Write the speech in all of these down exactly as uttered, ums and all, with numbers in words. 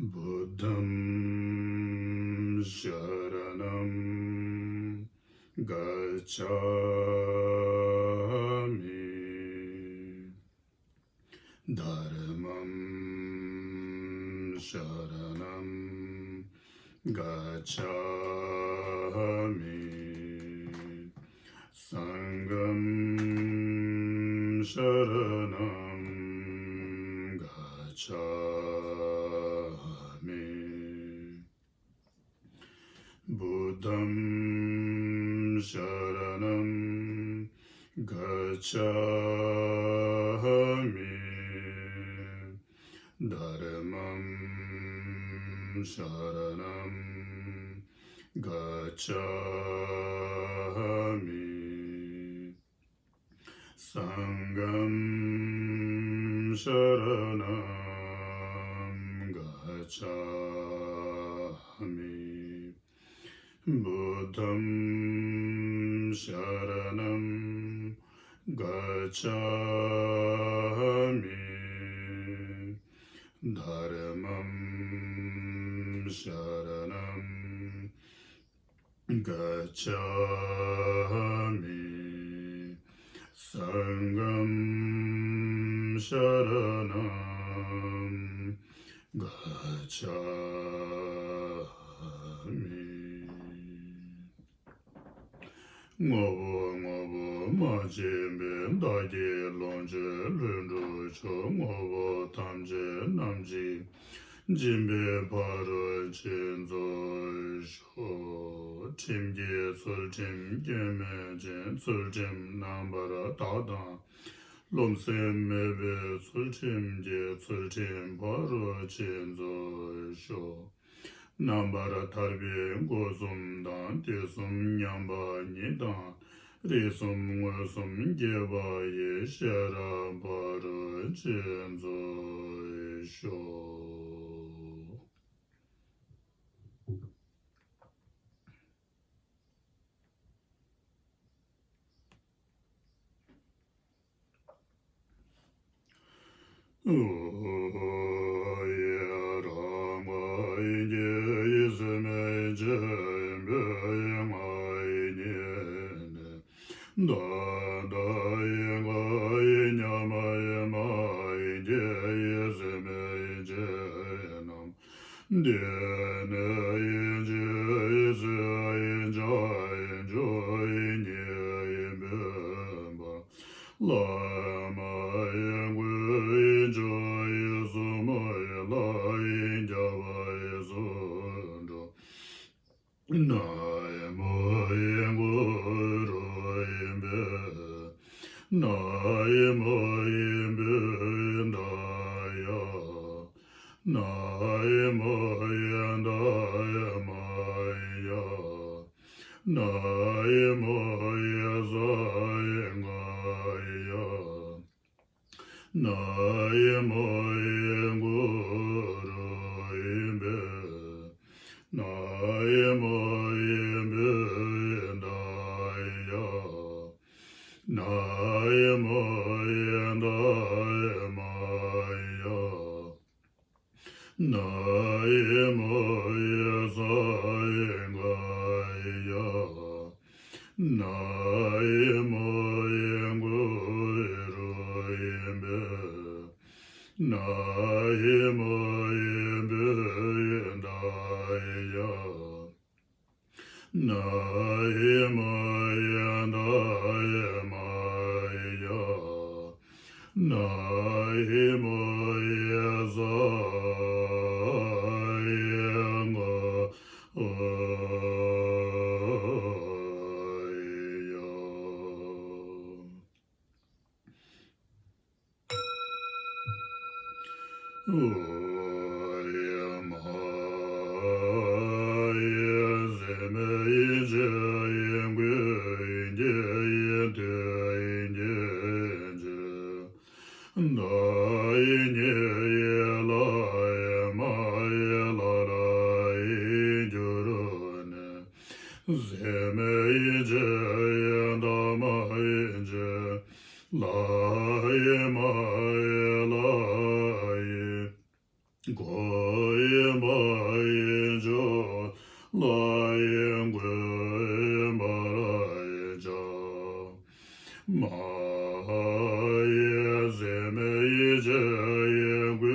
Buddham sharanam gacchami. Dhammam sharanam gacchami. Sangham sharanam gacchami. Buddham sharanam gacchami. Dhammam sharanam gacchami. Sangham sharanam gacchami. Buddham sharanam gacchami. Dhammam sharanam gacchami. Sangham sharanam gacchami. དངོས་པོ་དངོས་པོ་མ་མཆིས་པའི་བདག་གི་ལོངས་སྤྱོད་ལྷུན་གྲུབ་མཆོག་དངོས་པོ་ཐམས་ཅད་རྣམ་འཇིག་འཇིག་པའི་ཕ་རོལ་ཕྱིན་རྫོགས་ཤོག་ཁྲིམས་ཀྱི་ཚུལ་ཁྲིམས་སྐྱོན་མེད་ཅིང་། ཚུལ་ཁྲིམས་རྣམ་པར་དག་དང་རློམ་སེམས་མེད་པའི་ཚུལ་ཁྲིམས་ཀྱི་ཚུལ་ཁྲིམས་ཕ་རོལ་ཕྱིན་རྫོགས་ཤོག་རྣམ་པར་ཐར་པའི་སྒོ་གསུམ་དང་། དུས་གསུམ་མཉམ་པ་ཉིད་དང་། རིགས་གསུམ་མངོན་སུམ་རྒྱས་པ་ཡི། ཤེས་རབ་ཕ་རོལ་ཕྱིན་རྫོགས་ཤོག་ཨོ་ཡེ་རང་མ་ཡིན་གྱི་ཡིད་སེམས་ཅན་པའི་ང་ཡི་ཉེ་གནས། ད་ལྟ་ཡི་ང་ཡི་ཉམས་ཡི་མ་ཡིན་གྱི་ཡིད་སེམས་ཅན་རྣམས། འདི་ནས་ཡིན་གཅིག་ཡིན་གསལ་ཡིན་འཆར་ཡིན་བརྗོད་ཡིན་ཉན་ཡིན་འབོད་པ། བླ་མ་ཡིན་གུས་ཡིན་མཆོད་ཡིན་གསུམ་ཡིན་ལྷ་ཡིན་རྒྱལ་བ་ཡིན་སུ་འགྲོ། ན་མོ་ཡིན་གུ་རུ་ཡིན་པས། ན་མོ་ཡིན་པས་ད་ཡ། ན་མོ་ཡིན་ད་ཡ་མ་ཡ། ན་མོ་ཡིན་ས་ཡིན་ག་ཡ། ན་མོ་ཡིན་གུ་རུ་ཡིན་པས། ན་མོ་ཡིན་པས་ད་ཡ། ན་མོ་ཡིན་ད་ཡ་མ་ཡ། ན་མོ་ཡིན་ས་ཡིན་ག་ཡ། ན་མོ་ཡིན་གུ་རུ་ཡིན་པས། ན་མོ་ཡིན་པས་ད་ཡ། ན་མོ་ཡིན་ད་ཡ་མ་ཡ། ན་མོ་ཡིན་ས་ཡིན་ག་ཡ། ཨོ་ཡེ་མ་ཡེ་སེམས་ཡིན་ཆེ་ཡིན་གུས་ཡིན་གྱི་ཡིན་དུས་ཡིན་གྱི་ཆེ། ད་ཡིན་ཉེ་ཡེ་ལ་ཡེ་མ་ཡེ་ལ་ལ་ཡིན་གྱུར་ནས། སེམས་ཡིན་ཆེ་ཡིན་ད་མ་ཡིན་ཆེ། ལ་ཡེ་མ་ཡེ་ལ་ཡིན། གོ་ཡེ་ པ་ཡི་མཆོག་ལ་ཡི་མགོན་པར་བྱ། མ་ཡི་སྲིད་མེད་ཡེ་ཤེས་ཡི་སྐུ་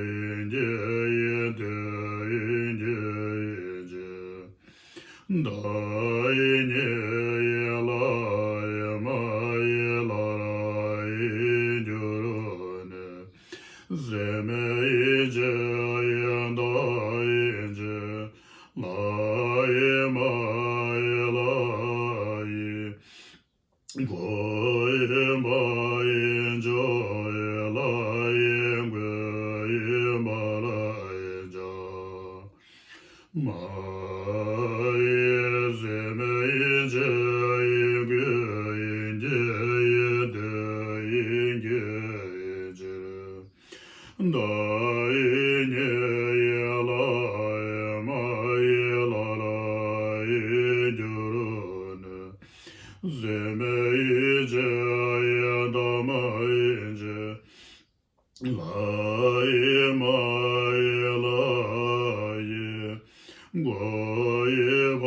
ཡི་རྒྱལ་ཡི་དོན་ཡི་རྒྱལ་ཡི་ཆེ། ད་ཡི་ཉེ་ཡི་ལ་ཡི་མ་ཡི་ལ་ར་ཡི་འགྱུར་ནས། སྲིད་མེད་ཡེ་ཤེས་ཡི་ད་ཡི་ཆེ། ལ་ཡི་མ་ཡི་ལ་ཡི། གོ་ཡི་མ་ཡི་མཆོག་ཡི་ལ་ཡི་མགོན་ཡི་མ་ལ་ཡི་བྱ། མ་ཡི་སྲིད་མེད་ཡེ་ཤེས་ཡི་སྐུ་ཡི་རྒྱལ་ཡི་དོན་ཡི་རྒྱལ་ཡི་ཕྱིར། ད་ཡི་ཉེ་ཡི་ལ་ཡི་མ་ཡི་ལ་ལ་ཡི་འགྱུར་ནས། སྲིད་མེད་ཡེ་ཤེས་ཡི་ད་མ་ཡི་ཆེ། ལ་ཡི་མ་ཡི་ལ་ཡི། གོ་ཡི་མ་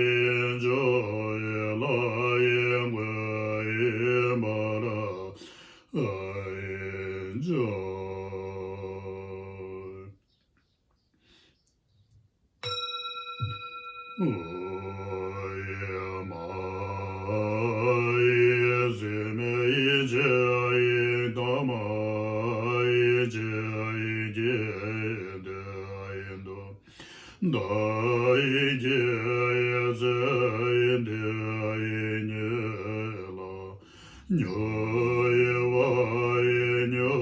ཡི་མཆོག་ཡི་ལ་ཡི་མགོན་ཡི་མ་ལ་ཡི་བྱ། ཨོ་ཡེ་མ་ཡེ་སྲིད་མེད་ཡེ་ཤེས་ཡི་ད་མ་ཡེ་ཤེས་ཡི་སྐྱེ་དེ་ཡིན་དོ། ད་ཡི་སྐྱེ་ཡི་ཚེ་ཡི་དེ་ཡི་ཉེ་ལ། ཉོ་ཡི་བ་ཡི་ཉོ་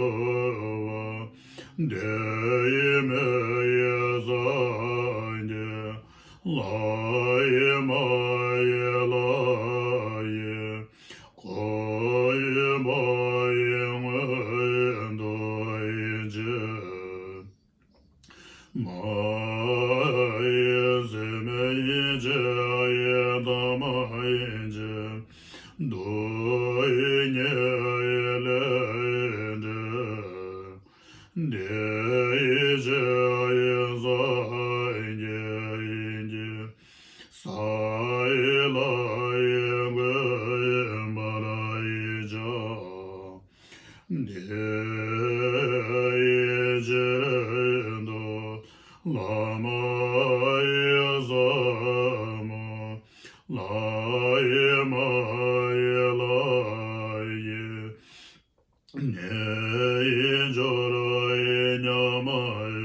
བ། དེ་ཡི་མེ་ཡི་སངས་རྒྱས། ལ་ཡི་མ་ཡི་ལ་ཡི། གོ་ཡི་མ་ཡི་མངོན་མཐོ་ཡི་ཆེ། མ་ཡི་སྲིད་མེད་ཡེ་ཤེས་ཡི་ད་མ་ཡི་ཆེ། དུ་ཡི་ཉེ་ཡི་ལས་འབྲས། དེ་ཡི་ཆེ་ཡི་སངས་རྒྱས་ཡིན་གྱི། ས་ཡི་ལ་ཡི་མགོན་པར་ཡི་བྱ། དེ་ཡི་ཕྱིར་དུ་བླ་མ་ཡི་ཟབ་མོ། ལ་ཡི་མ་ཡི་ལ་ཡི། ཉེ་ཡི་སྦྱོར་བ་ཡི་མཉམ་མ་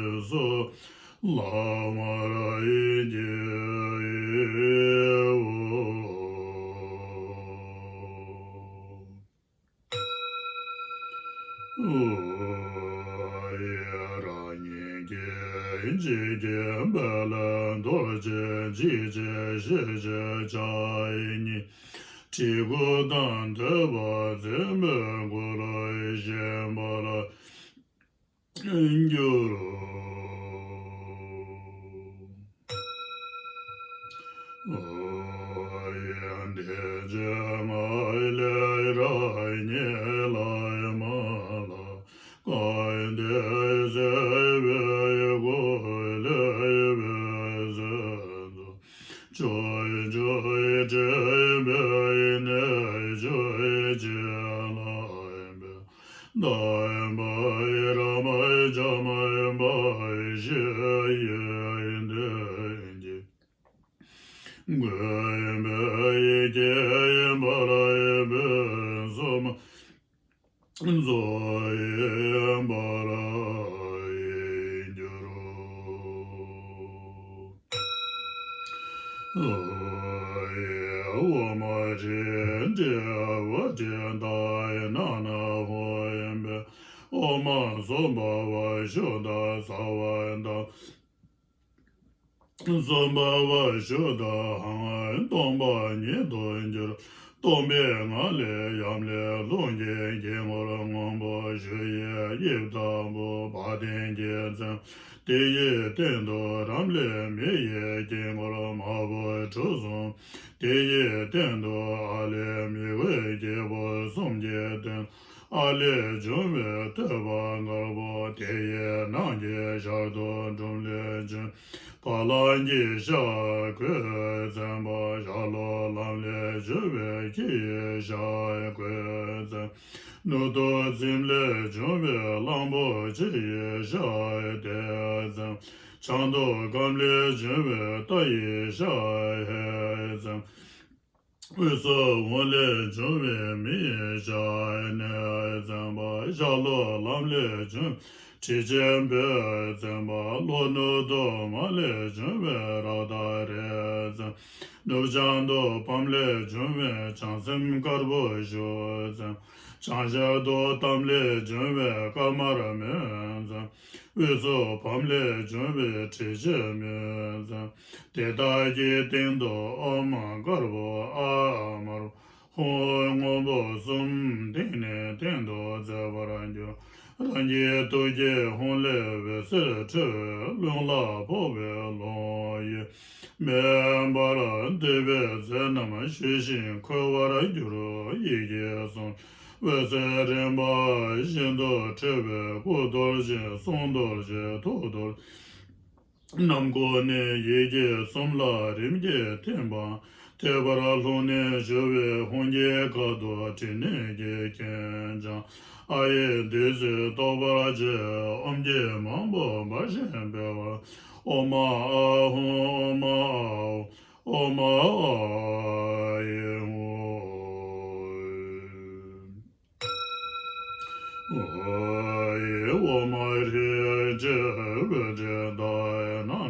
ཡི་སོ། ལ་མ་ར་ཡི་རྒྱལ་ཡི་འོ། ཨོ་ཡེ་རང་ཉིད་ཀྱི་འཇིག་རྟེན་པ་ལ་རྡོ་རྗེ་འཇིགས་བྱེད་ཞེས་བྱ་བྱ་ཡི་ཉིད། གྲི་གུག་དང་ཐོད་པ་མཚོན་པའི་འཁོར་ལོ་བཞེངས་པ་ལ་འགྱུར་རོ། ཨོ་ཡེ་འདི་ཕྱི་ང་ལས་རང་ཉིད་ལ་མ་ལ། གང་དེ་བཟོད་པའི་སྒོ་ལས་བཟོད་དོ། ཆོས་ཆོས་དྲན་པའི་གནས་ཆོས་ཅན་ལ་ཡིན་པས། བདག་ཡིན་པ་ཡི་རང་མ་ཡི་བྱ་མ་ཡིན་པ་ཡི་ཞེས་ཡོད་ཡིན་དོན་གྱི། མགོན་ཡིན་པས་ཡི་སྐྱེ་ཡིན་པ་ལ་ཡིན་པས་སོ་མ། རྫོགས་ཡིན་པར་འགྱུར་རོ། འོ་མ་དྲི་དྲི་བ་དྲི་དང་ཡི་ནང་ན་འོ་ཡིན་པས། འོ་མ་སོ་འབབ་བ་ཤུ་དང་ཚ་བ་དང་། སོ་འབབ་བ་ཤུ་དང་སྟོང་པ་ཉིད་དུ་འགྱུར། སྟོང་པའི་ངང་ལས་ཡབ་ལས་རླུང་གི་དཀྱིལ་འཁོར་སྔོན་པོ་ཞུ་ཡི་དབྱིབས་ལྟ་བུ་བ་དན་གྱི་མཚན། དེ་ཡི་སྟེང་དུ་རབ་ལས་མེ་ཡི་དཀྱིལ་འཁོར་དམར་པོ་གྲུ་གསུམ། དེ་ཡི་སྟེང་དུ་ཨ་ལས་མིག་དབང་སྐྱེས་བུ་གསུམ་གྱི་སྟེང་། ཨ་ལས་བྱུང་བའི་ཐོད་པ་དཀར་པོ། དེ་ཡི་ནང་གི་ཤར་དུ་འབྲོམ་ལས་བྱུང་བ་ལམ་གྱི་ཤར་གོས་བཙན་པ། ཤར་ལྷོ་ལམ་ལས་བྱུང་བའི་ཁྱི་ཡི་ཤར་གོས་བཙན། ནུབ་ཏུ་རྩིབས་ལས་བྱུང་བའི་གླང་པོ་ཆེ་ཡི་ཤར་དེ་བཙན། བྱང་དུ་སྐམ་ལས་བྱུང་བའི་རྟ་ཡི་ཤར་ཧེ་བཙན། དབུས་སུ་འོག་ལས་བྱུང་བའི་མི་ཡི་ཤར་ནི་བཙན་པ། ཤར་ལྷོ་ལམ་ལས་བྱུང་དྲི་ཆེན་བོས་བཙན་པ། ལྷོ་ནུབ་ཏུ་མ་ལས་བྱུང་བའི་རཀྟ་རས་བཙན། ནུབ་བྱང་དུ་བམ་ལས་བྱུང་བའི་བྱང་སེམས་དཀར་པོ་ཞུ་བཙན། བྱང་ཤར་དུ་ཏམ་ལས་བྱུང་བའི་དཀར་དམར་མོས་བཙན། དབུས་སུ་བམ་ལས་བྱུང་བའི་དྲི་ཆེན་མོས་བཙན། དེ་དག་གི་སྟེང་དུ་ཨོཾ་དཀར་པོ་ཨཱཿདམར་པོ་ཧཱུྃ་སྔོན་པོ་གསུམ་སྟེང་ནས་སྟེང་དུ་མཛད་པར་འགྱུར། རང་གི་ཐུགས་ཀྱི་ཧཱུྃ་ལས་འོད་ཟེར་འཕྲོས་པས་རླུང་ལ་ཕོག་པས་རླུང་གཡོས་མེ་འབར། འདུས་པའི་རྫས་རྣམས་ཞུ་ཞིང་འཁོལ་བར་འགྱུར། ཡི་གེ་གསུམ་འོད་ཟེར་རིམ་པ་བཞིན་དུ་འཕྲོས་པས་སྐུ་གཏོར་ཅིང་གསུང་གཏོར་ཅིང་ཐུགས་གཏོར། རྣམ་ཀུན་ནས་ཡི་གེ་གསུམ་ལ་རིམ་གྱིས་ཐིམ་པ། ཐོད་པར་ལྷུང་ནས་ཞུ་བའི་ཧཱུྃ་གི་ཁ་དོག་དྲི་ནས་སྐྱེས་ཁེངས་སྦྱངས། ཨ་ཡིག་བདུད་རྩི་གཏོར་བར་བྱེད། ཨོཾ་གྱིས་མང་པོ་འབར་ཞིང་འབེལ་བ། ཨོཾ་ཨཱཿཧཱུྃ། ཨོཾ་ཨཱཿཧཱུྃ། ཨོཾ་ཨཱཿཧཱུྃ། ཨོཾ་ཧྲཱིཿ་ཧྲཱིཿ་ཝཱ་ཧྲཱིཿདྷ་ནཱ་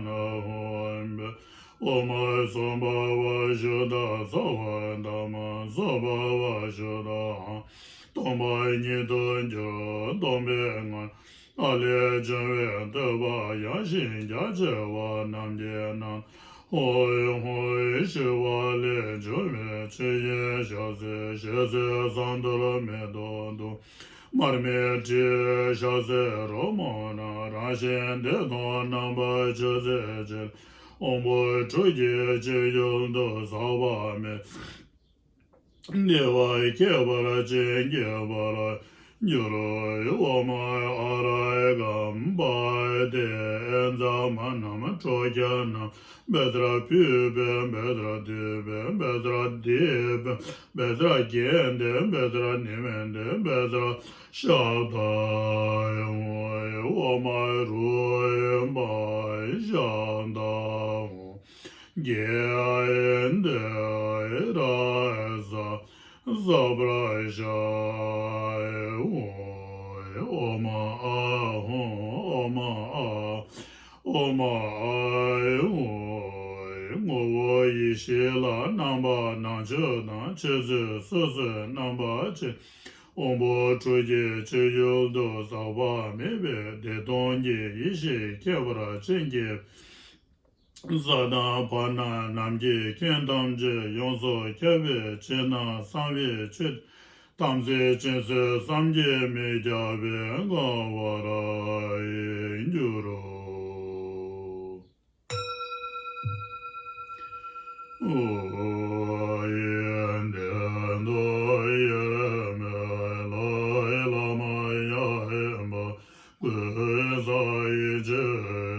ཧཱུྃ། ཨོཾ་སྭ་བྷཱ་ཝ་ཤུདྡྷ་སྭ་བྷཱ་ཐ་མ་སྭ་བྷཱ་ཝ་ཤུདྡྷ་ཧཱུྃ། སྟོང་པ་ཉིད་དུ་གྱུར། སྟོང་པའི་ངང་ཨ་ལས་བྱུང་བའི་ཐོད་པ་ཡངས་ཤིང་རྒྱ་ཆེ་བ་རྣམས་ཀྱི་ནང་ཧཱུྃ་ཧཱུྃ་ཞུ་བ་ལས་བྱུང་བའི་ཆུ་ཡི་ཞལ་ཟས་ཞལ་ཟས་བསམ་གཏན་མེ་ཏོག་བདུག་སྤོས་མར་མེ་དྲི་ཞལ་ཟས་རོལ་མོ་རྣམས་རང་བཞིན་བདེ་སྟོང་རྣམ་པར་མཆོད་མཛད་ཕྱིར། དབང་པོ་དྲུག་གི་སྤྱི་ཡུལ་དུ་ཟག་པ་མེད་བདེ་བ་ཁྱད་པར་ཅན་གྱི་བར་འགྱུར། ཨོཾ་ཨ་ར་ཀམ་པ་ཏེ། ཛ་མ་ནམ་ཁྲོ་ཁྱ་ནམ་བཛྲ་ཕུད་པེ་བཛྲ་དྷཱུ་པེ་བཛྲ་དྷི་པེ་བཛྲ་གྷནྟེ་བཛྲ་ནི་མནྟེ་བཛྲ་ཤ་ཏ། ཨོཾ་རཱུ་པ་ཤ་ཏ་ཧཱུྃ། གྷནྟེ་ར་ཛ་ཛ་བྷྲ་ཤ་ཨོཾ། ཨོཾ་ཨཱཿཧཱུྃ། ཨོཾ་ཨཱཿཧཱུྃ། ཨོཾ་ཨཱཿཧཱུྃ། ངོ་བོ་ཡེ་ཤེས་ལ་རྣམ་པར་སྣང་མཆོག་དང་། ཆོས་ཚུལ་སོ་སོའི་རྣམ་པར་ཕྱེ། དབང་པོ་དྲུག་གི་སྤྱི་ཡུལ་དུ་ཟག་པ་མེད་པའི་བདེ་སྟོང་གི་ཡེ་ཤེས་ཁྱད་པར་ཅན་གྱི་གཟའ་དང་བར་སྣང་ནམ་མཁའི་ཁྱོན་ཐམས་ཅད་ཡོངས་སུ་ཁྱབ་པའི་ཕྱི་ནང་གསང་བའི་ཆོས་དམ་ཚིག་ཅན་གསུམ་བསམ་གྱིས་མི་ཁྱབ་པས་གང་བར་འགྱུར་རོ། ཨོ་ཡེ་བདེ་སྟོང་དབྱེར་མེད་ལྷ་ཡི་བླ་མ་ཡང་དག་པ། ཀུན་བཟང་ཡེ་ཤེས་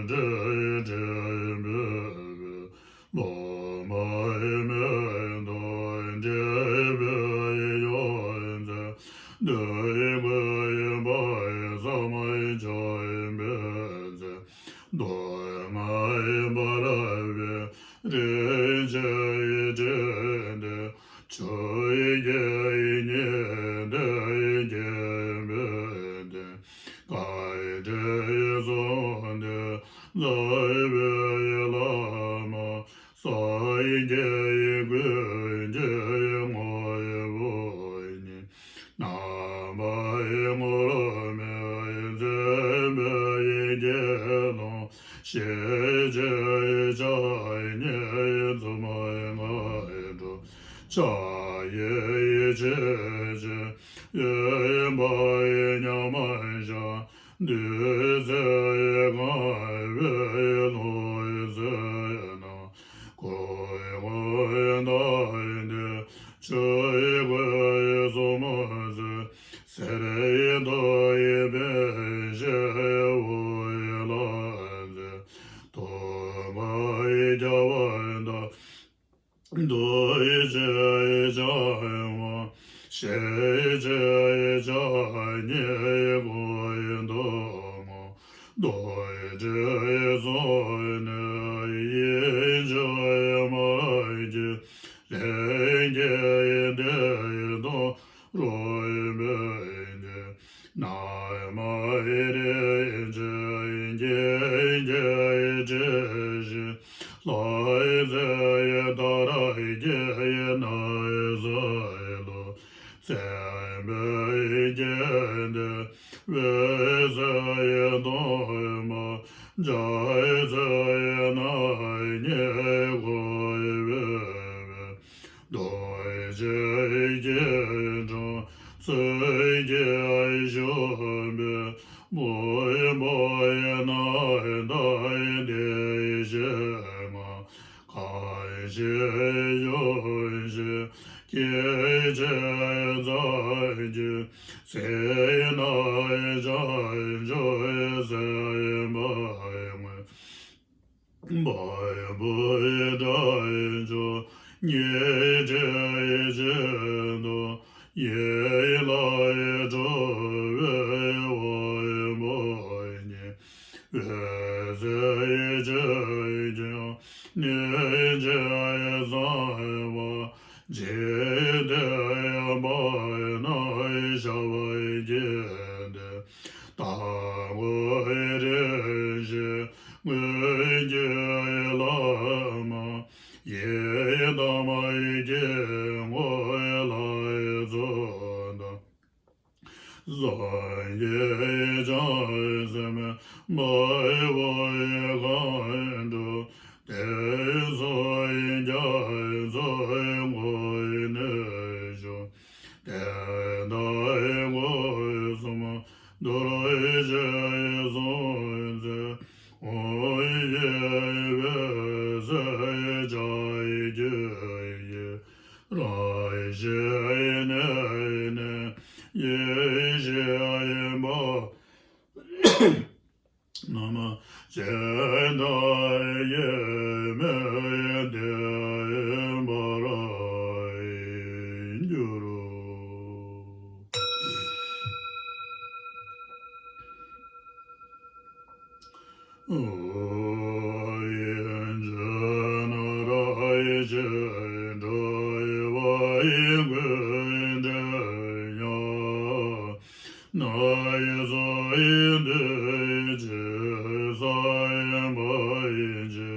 འབྲེལ་བའི་སྒྲིབ་པའི་བུ། སློབ་མ་ཡི་མེ་ཏོག་འབྲས་བུ་ཡི་ཡོན་ཏན། འདོད་ཡོན་ཀུན་ཡིན་པ་ཡི་ཟབ་མོའི་མཆོག་ཡིན་པའི་མཚན། གདོང་ལྔ་ཡི་འབར་བའི་རིན་ཆེན་ཡིད་བྲིས་ཏེ། ཆོས་ཀྱི་དབྱིག་གཉེན་ཏེ་དབྱིག་གི་བུ་སྟེ། དཀའ་འགྲེལ་ཡིག་གསུམ་ཏེ་མཛད་པའི་བླ་མ། གསང་བའི་ཡིད་ཀུན་གྱི་ངོ་བོ་ཉིད། རྣམ་པར་ངོམས་མེད་མཛད་པའི་ཡེ་ཤེས་ཀློང་། ཤེས་བྱའི་ཕྱག་གཉིས་འཛུམ་ལྔའི་གྲོགས། ཕྱག་གཡས་ཡེ་ཤེས་ཀྱི་འོད་དཔག་ཡས་མཉམ་བཞག་འདུས་ཚེ་གང་བའི་ལྷུང་བཟེད་རྣམས། ཀུན་དགའ་ཡི་ནང་དེར་ཆོས་གོས་གསུམ་བཙུགས། སེར་ འདུ་བྱེད་ཀྱང་མ་ཤེས་བྱའི་ཆ་ཉིད་ཀུན་སྟོང་ངོ་། རྡོ་རྗེ་གསུམ་ནི་ཡིན་གཅིག་མ་སྐྱེས། ལྷན་སྐྱེས་འདི་དང་རོལ་པའི་གདན། ནམ་མཁའི་རིགས་ཀྱི་རྒྱན་གྱིས་སྤྲས་ཤིང་། ལྷ་རྫས་ཏཱ་ར་གྱི་ན་བཟའ་ལ། མཚན་དཔེའི་རྒྱན་ལྡན་འོད་ཟེར་མདངས་མ། འཇའ་ཚོན་སྣང་བརྙེས་ཁོ་བོས་འོད། རྡོ་རྗེ་སྐྱེས་འགྲོ་ཚུལ་གྱིས་བཞུགས་པའི། སྤྲུལ་པའི་རྣམ་ཐར་བདེ་གཤེགས་ངང་། གང་ཞིག་བཞུགས་ཤིང་སྐད་ཅིག་ཙམ་གྱིས། སྲིད་ན་བྱང་ཆུབ་སེམས་དཔའ་དངོས། འཕགས་པའི་དགྲ་བཅོམ་ཉིད་བསྒྲལ་ཕྱིར་དུ། ཡན་ལག་དྲུག་པའི་དབང་པོ་ཉིད། འོད་ཟེར་ཅན་གྱིས་ནི་ཕྱག་བརྩམས་པ། འཇིག་རྟེན་པ་རྣམས་ཤ་བ་གྱི་དེ། དང་པོ་རིགས་ཤེས་སྔོན་གྱི་བླ་མ། ཡི་དམ་དཀྱིལ་འཁོར་ལྷ་ཚོགས་དང་། སངས་རྒྱས་བྱང་སེམས་དཔའ་བོས་མཁའ་འགྲོ། དེ་ཚོ་རྒྱ་མཚོའི་མགོ་ནས་བྱུང་། དེ་དག་སྒོ་གསུམ་རྡོ་རྗེ་གསུམ་མཛད། དབང་བཞི་འོད་ཟེར་ལྕགས་ཀྱུ་ཡི། རང་བཞིན་གནས་ནས་ཡེ་ཤེས་དབྱིངས་པ། རྣམ་དཔྱོད་དང་ཡེ་མེད་བདེན་པར་འགྱུར། ཨོ། ཡེ་འདྲེན་ན་ར་ཡེ་ཤེས་འདྲེན་པ་ཡི་ཀུན་འདྲེན་ཡང་། ན་ཡི་ས་ཡི་འདུས་བྱས་ས་ཡི་མ་ཡི་ཇི་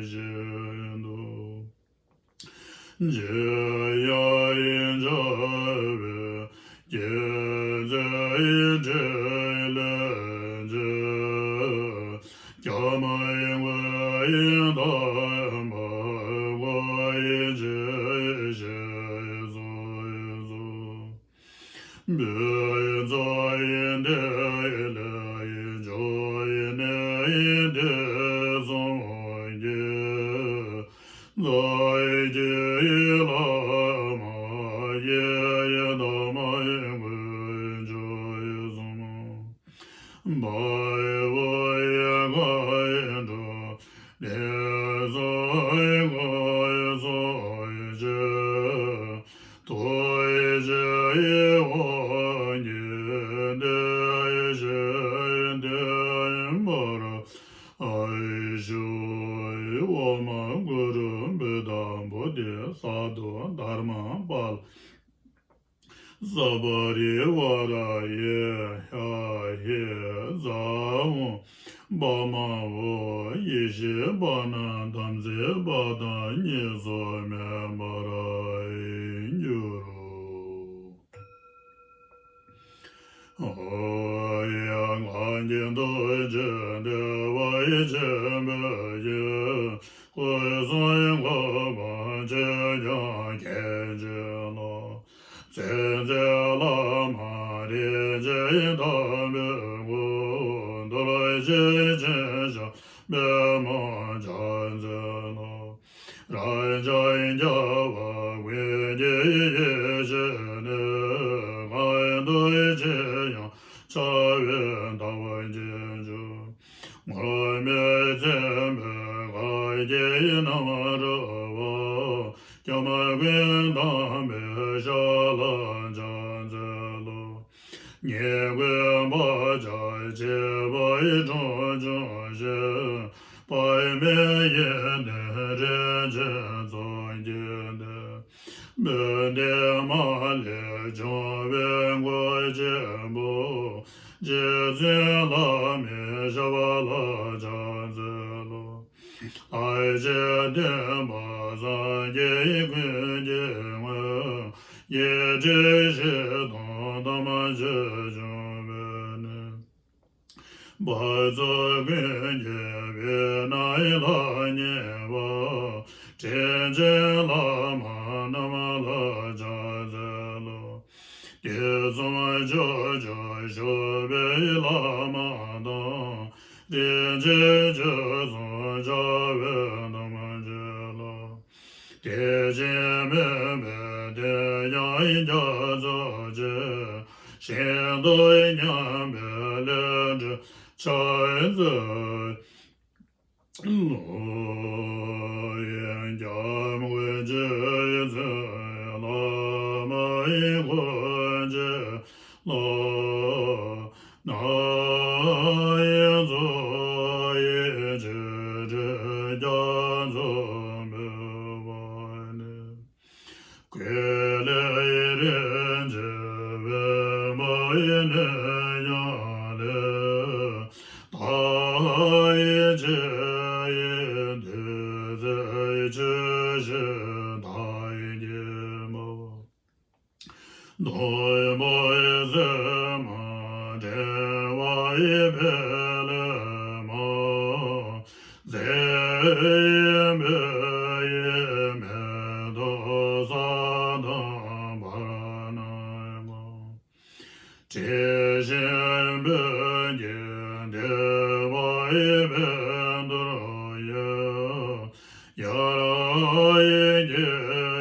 བཞིན་དུ། འཇིག་ཡང་ཡི་འཇའ་བའི་སྐྱེད་མཛད་ཡི་ཕྲིན་ལས་ཀྱི། སྐྱབས་མགོན་ཡི་དམ་པ་ཡི་ཇི་བཞིན་སོ། འབུལ་ཚོགས་ཡི་འདི་ལས་ཡི་འབྱུང་བའི་གནས་ཡི་འདི་གསུམ་གྱི། ལྷ་ཡི་བླ་མ་ཡི་ཡི་དམ་ཡི་དཀོན་མཆོག་ཡི་གསུམ། འབར་བའི་ཡི་མཁའ་འགྲོ། གནས་གསུམ་མཁའ་གསུམ་གྱི། ཐུགས་རྗེ་ཡི་དབང་གིས་བདེ་ཞིང་ལྡན་པར་ཨ་ཞུ། འོག་མ་གུ་རུ་བོ་དམ་བོ་དྷི་ས་ཏྭ་དྷརྨ་པཱ་ལ། ས་པ་རི་ཝཱ་ར་ཡེ་ཤ་ཧེ་ཛ་འོང་པདྨ་འོད་ཡེ་ཤེས་པ་རྣམས་དམ་ཚིག་པ་དང་གཉིས་སུ་མེད་པར་འགྱུར་རོ། ཨོ་ཡ། གང་གི་ཐུགས་རྗེ་བདེ་བ་ཆེན་པོའི་དཀྱིལ་འཁོར་གསུང་གོ་འཕང་མཆོག་ཀྱང་མཁྱེན་ཅིང་ལོ། ཚེ་ཟད་བླ་མ་རིན་ཆེན་དམ་པའི་སྐུ། རྡོ་རྗེ་འཆང་ཞབས་པད་མོ་ཕྱག་འཚལ་ལོ། རབ་འབྱམས་རྒྱལ་བ་ཀུན་གྱི་ཡེ་ཤེས་ནི། གང་དུ་ཕྱིན་ཡང་ཕྱག་འཚལ་བདག་གིས་འཇུག་ངུར་སྨྲིག་མཚན་མོའི་གར་གྱིས་རྣམ་རོལ་པ། སྐྱབས་མགོན་དམ་པའི་ཞབས་ལ་ཕྱག་འཚལ་ལོ། ཉེ་སྐྱོན་བར་ཆད་བྱེད་པའི་གྲོགས་བྱེད། པདྨའི་གཡས་སྟེང་རིན་ཆེན་མཚོ་སྐྱེས་ཏེ། བོད་དེ་མ་ལས་བྱུང་བའི་མགོན་ཆེན་པོ། རྗེ་བཙུན་བླ་མའི་ཞབས་ལ་ཕྱག་འཚལ་ལོ། ལྷར་བཅས་བསྟན་པ་སངས་རྒྱས་ཀུན་གྱི་དངོས། བརྒྱད་ཁྲི་བཞི་སྟོང་དམ་ཆོས་འབྱུང་པོའི་གནས། འབད་རྩོལ་ཀུན་གྱི་དཔེར་ན་ལྷ་མཉེས་པ། དྲིན་ཅན་བླ་མ་རྣམས་ལ་ཕྱག་འཚལ་ལོ། དུས་གསུམ་ཕྱོགས་བཅུར་བཞུགས་པའི་བླ་མ་དང་། རིན་ཆེན་བཅུ་ཚང་རྒྱལ་བའི་དམ་ཆོས་ལ། དད་ཅིང་སྨོན་པས་དེ་ཡང་རྒྱ་མཚོ་ཆེ། ཞིང་དུ་སྙན་པའི་ལས་འབྲས་ཕྱག་འཚལ་ལོ། སྐྱབས་མགོན་རྗེ་བཙུན་བླ་མ་ཡི་འཁོར་བཅས་ལ། ནཱ་ཡི་མཚོ་ཡི་ཆེ་ཁྲི་རྒྱ་མཚོ་འབེབས་པ་ནས། གོས་ལེགས་རིན་ཆེན་པདྨ་ཡི་གནས་ཡང་ལེགས། བདག་ཡི་ཆོས་ཡི་བདུད་རྩི་ཆུ་བཞི་དག་གིས་སྨྲ་བ། ནོར་བུ་ཡི་སིལ་མ་ཕྲེང་བ་ཡི་བཻ་ར་མ། མཛེས་པའི་ཡི་མེ་ཏོག་ས་དང་བར་སྣང་ངོ་། དྲི་ཞིམ་སྤོས་ཀྱི་ཐོད་པ་ཡི་བཻ་ཌཱུརྱ། ཡ་ར་ཡི་གེ་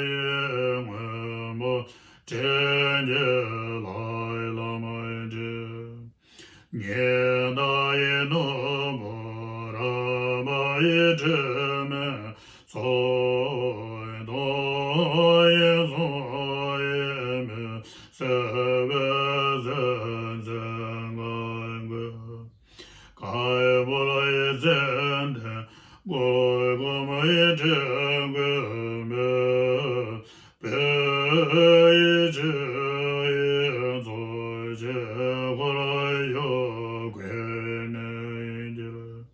ཡི་སྔོན་པོ་སྤྲིན་གྱི་ལྷ་ཡི་ལྷ་མོ་སྤྲིན། ཉི་ཟླ་ཡི་ནོར་བུ་ར་བ་ཡི་དྲི་མེད་མཚོ། དོམ་ཡི་མཚོ་ཡི་མིག་སེར་པོའི་སེམས་ཅན་ཀུན། དཀར་པོ་ཡི་ཙན་དན་གུར་གུམ་ཡི་དྲི་གུས་མེད། བོད་ཡི་ཆུ་ཡི་མཚོ་ཆེ་འཁོར་ཡུག་གེ་ནས་འཁྱིལ།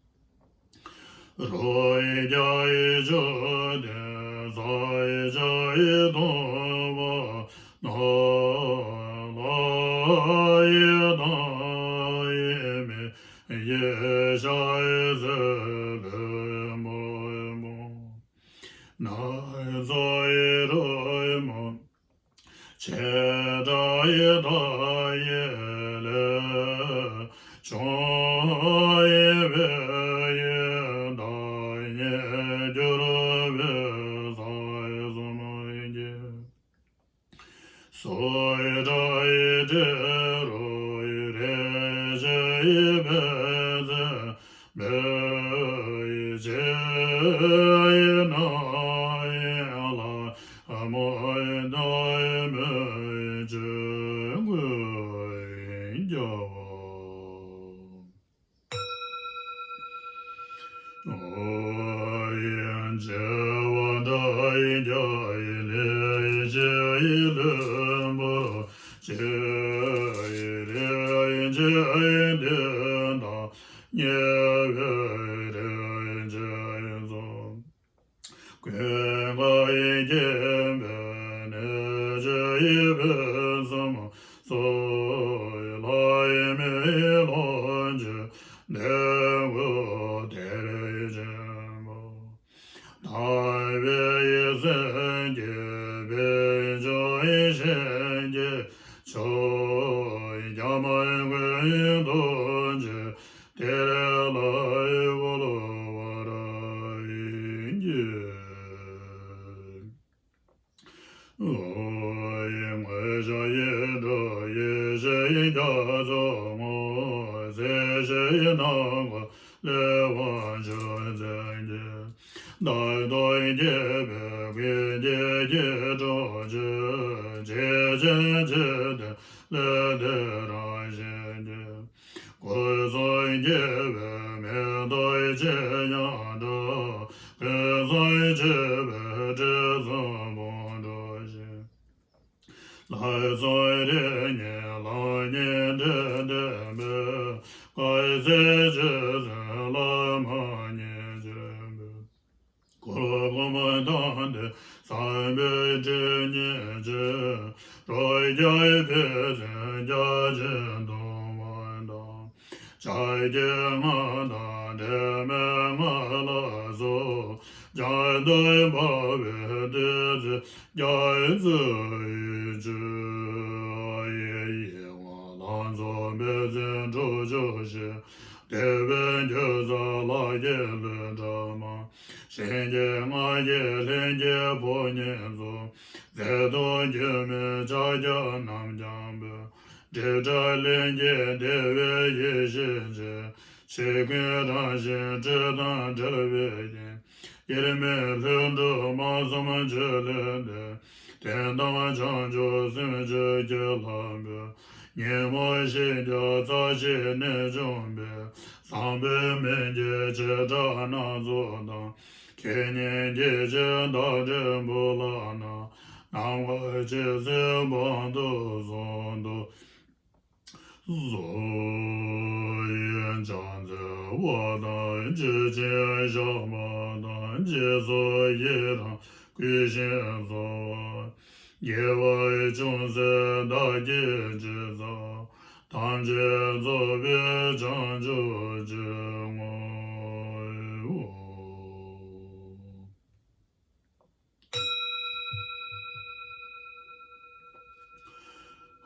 རོ་བརྒྱ་ཡི་མཆོད་རྟེན་ས་ཡི་ཆ་ཡི་སྟོང་པ་ནོར། ལྷ་ཡི་ཐང་ཡི་མི་ཡི་ཤ་ཡི་ཟེར་ལེ་མོ་མོ། ནགས་ཚལ་ཡི་རོལ་མོ་བྱེ་བྲག་ཡི་མཐའ་ཡས་ལས། བྱུང་བའི་བོད་ཡུལ་བདག་ཉིད་གྱུར་པའི་ས་གསུམ་གྱི། སུ་ཏྲ་ཡི་ཏྲི་རུ་རེ་ཤ་ཡི་བེ་ཙེ་མེ་ཡི་ཆེ་ཡི་ན་ཡི་ལ་མོ་ཡི་ན་ཡི་མེ་ཅི་གུ་ཡིན་རྒྱ་བ། ཨོ་ཡིན་བྱེ་བ་ཕྲག་ཡི་རྒྱ་ཡི་ལས་བྱེད་ཡི་ལྷུན་པོ་ལ་བྱེད་ཡི་རེ་ཡི་བྱེད་ཡི་འདི་དག་ཉེ་བའི་རེ་བྱེད་ཡི་ཚོགས། ཀུན་དགའ་ཡི་སྐྱེད་པའི་གནས་ཆེ་ཡི་ཕུན་སུམ་ཚོགས། ལྷ་ཡི་མི་ལོངས་སྤྱོད་ལྡན་གུ་སྟེ་རིན་ཆེན་པ། དག་པའི་ཡེ་ཤེས་ཀྱི་བེ་ཅོ་ཡི་ཤེས་ཀྱི་མཆོག། སྐྱབས་མགོན་ཐུགས་རྗེ་ཏེ་རེ་ལ་ཡི་བོ་ལོ་བ་ར་ཡིན་གྱི། ཨོ་ཡི་ངོ་ཤ་ཡི་དྲོ་ཡི་ཤེས་ཡི་རྒྱ་མཚོ་ངོ་ཟེ་ཤེས་ཡི་ནང་གོ་ལེ་བ་ཆུ་ཚན་གྱི། བདག་ཏུ་སྐྱེས་པའི་ཀུན་གྱི་སྐྱེ་འགྲོ་ཆོས། ཇི་བཞིན་ཇི་ལྟར་ལས་དེ་རང་བཞིན་གྱིས། ཀུན་བཟང་སྐྱེས་པའི་མེ་ཏོག་ཅན་ཡང་འདྲ། ཀུན་བཟང་སྐྱེས་པའི་དྲི་བསུང་བོང་འགྲོ་བཞིན། ལྷག་བསམ་རིགས་ངེས་ལམ་གཉིས་འདྲེས་ལྡན་པའི། སྐལ་ཚིགས་རྗེ་བཙུན་བླ་མ་མཉེས་གྱུར་པའི། གུར་གུམ་མདངས་ལྡན་བསམ་པའི་སྤྲིན་ཉིད་ཀྱིས། རོལ་རྒྱའི་ཕན་ཚུན་རྒྱ་ཆེན་གདུང་བ་དང་། ཕྱག་རྒྱའི་རྔ་དང་སྒྲོལ་མའི་རྔ་ལ་སོགས། བྱང་དུ་འཕགས་པའི་བདུད་རྩི་རྒྱ་མཚོའི་ཆུ། ཡེ་ཡེ་ལྷ་མཚོ་འབད་བརྩོན་འགྲུབ་ཤོག་ཅིག་དེ་བས་འགྱུར་ས་ལྷ་བརྒྱའི་གླུ་སྒྲ་མ། གཤེན་གྱི་རྔ་བརྒྱས་ལྷན་སྐྱེས་ཕོ་ཉ་སོགས། རྫས་དང་སྐྱེ་མེད་ཕྱག་རྒྱ་རྣམས་ཀྱང་འབུལ། སྒྲིབ་བྲལ་ལྷན་སྐྱེས་བདེ་བའི་ཡེ་ཤེས་ཀྱིས། ཕྱི་ཀུན་རང་བཞིན་སྤྲོས་དང་བྲལ་བའི་དབྱིངས། དབྱེར་མེད་ལྷུན་གྲུབ་སྨྲ་བསམ་བརྗོད་ལས་འདས། དོན་དམ་བྱང་ཆུབ་སེམས་མཆོག་ཁྱེད་ལ་འབུལ། ཉོན་མོངས་ཤེས་བྱ་རྩ་ཆེན་གནས་སྦྱོང་བའི། བཟང་པོའི་སྨན་གྱི་བྱེ་བྲག་སྣ་ཚོགས་དང་། ཁེ་ཉེན་སྐྱེ་མཆེད་བདག་འདྲེ་བུ་ལ་ན། ནམ་མཁའ་ཇི་སྲིད་འབུམ་དུ་གསུམ་དུ། གཟུགས་ཡོད་ཕྱག་འཚལ་བ་དང་། ཇི་བཞིན་བཤགས་པ་དང་། རྗེས་སུ་ཡི་རང་བསྐུལ་ཞིང་གསོལ་བ། དགེ་བ་ཅུང་ཟད་བདག་གིས་ཅི་བསགས། ཐམས་ཅད་རྫོགས་པའི་བྱང་ཆུབ་ཀྱི་དངོས།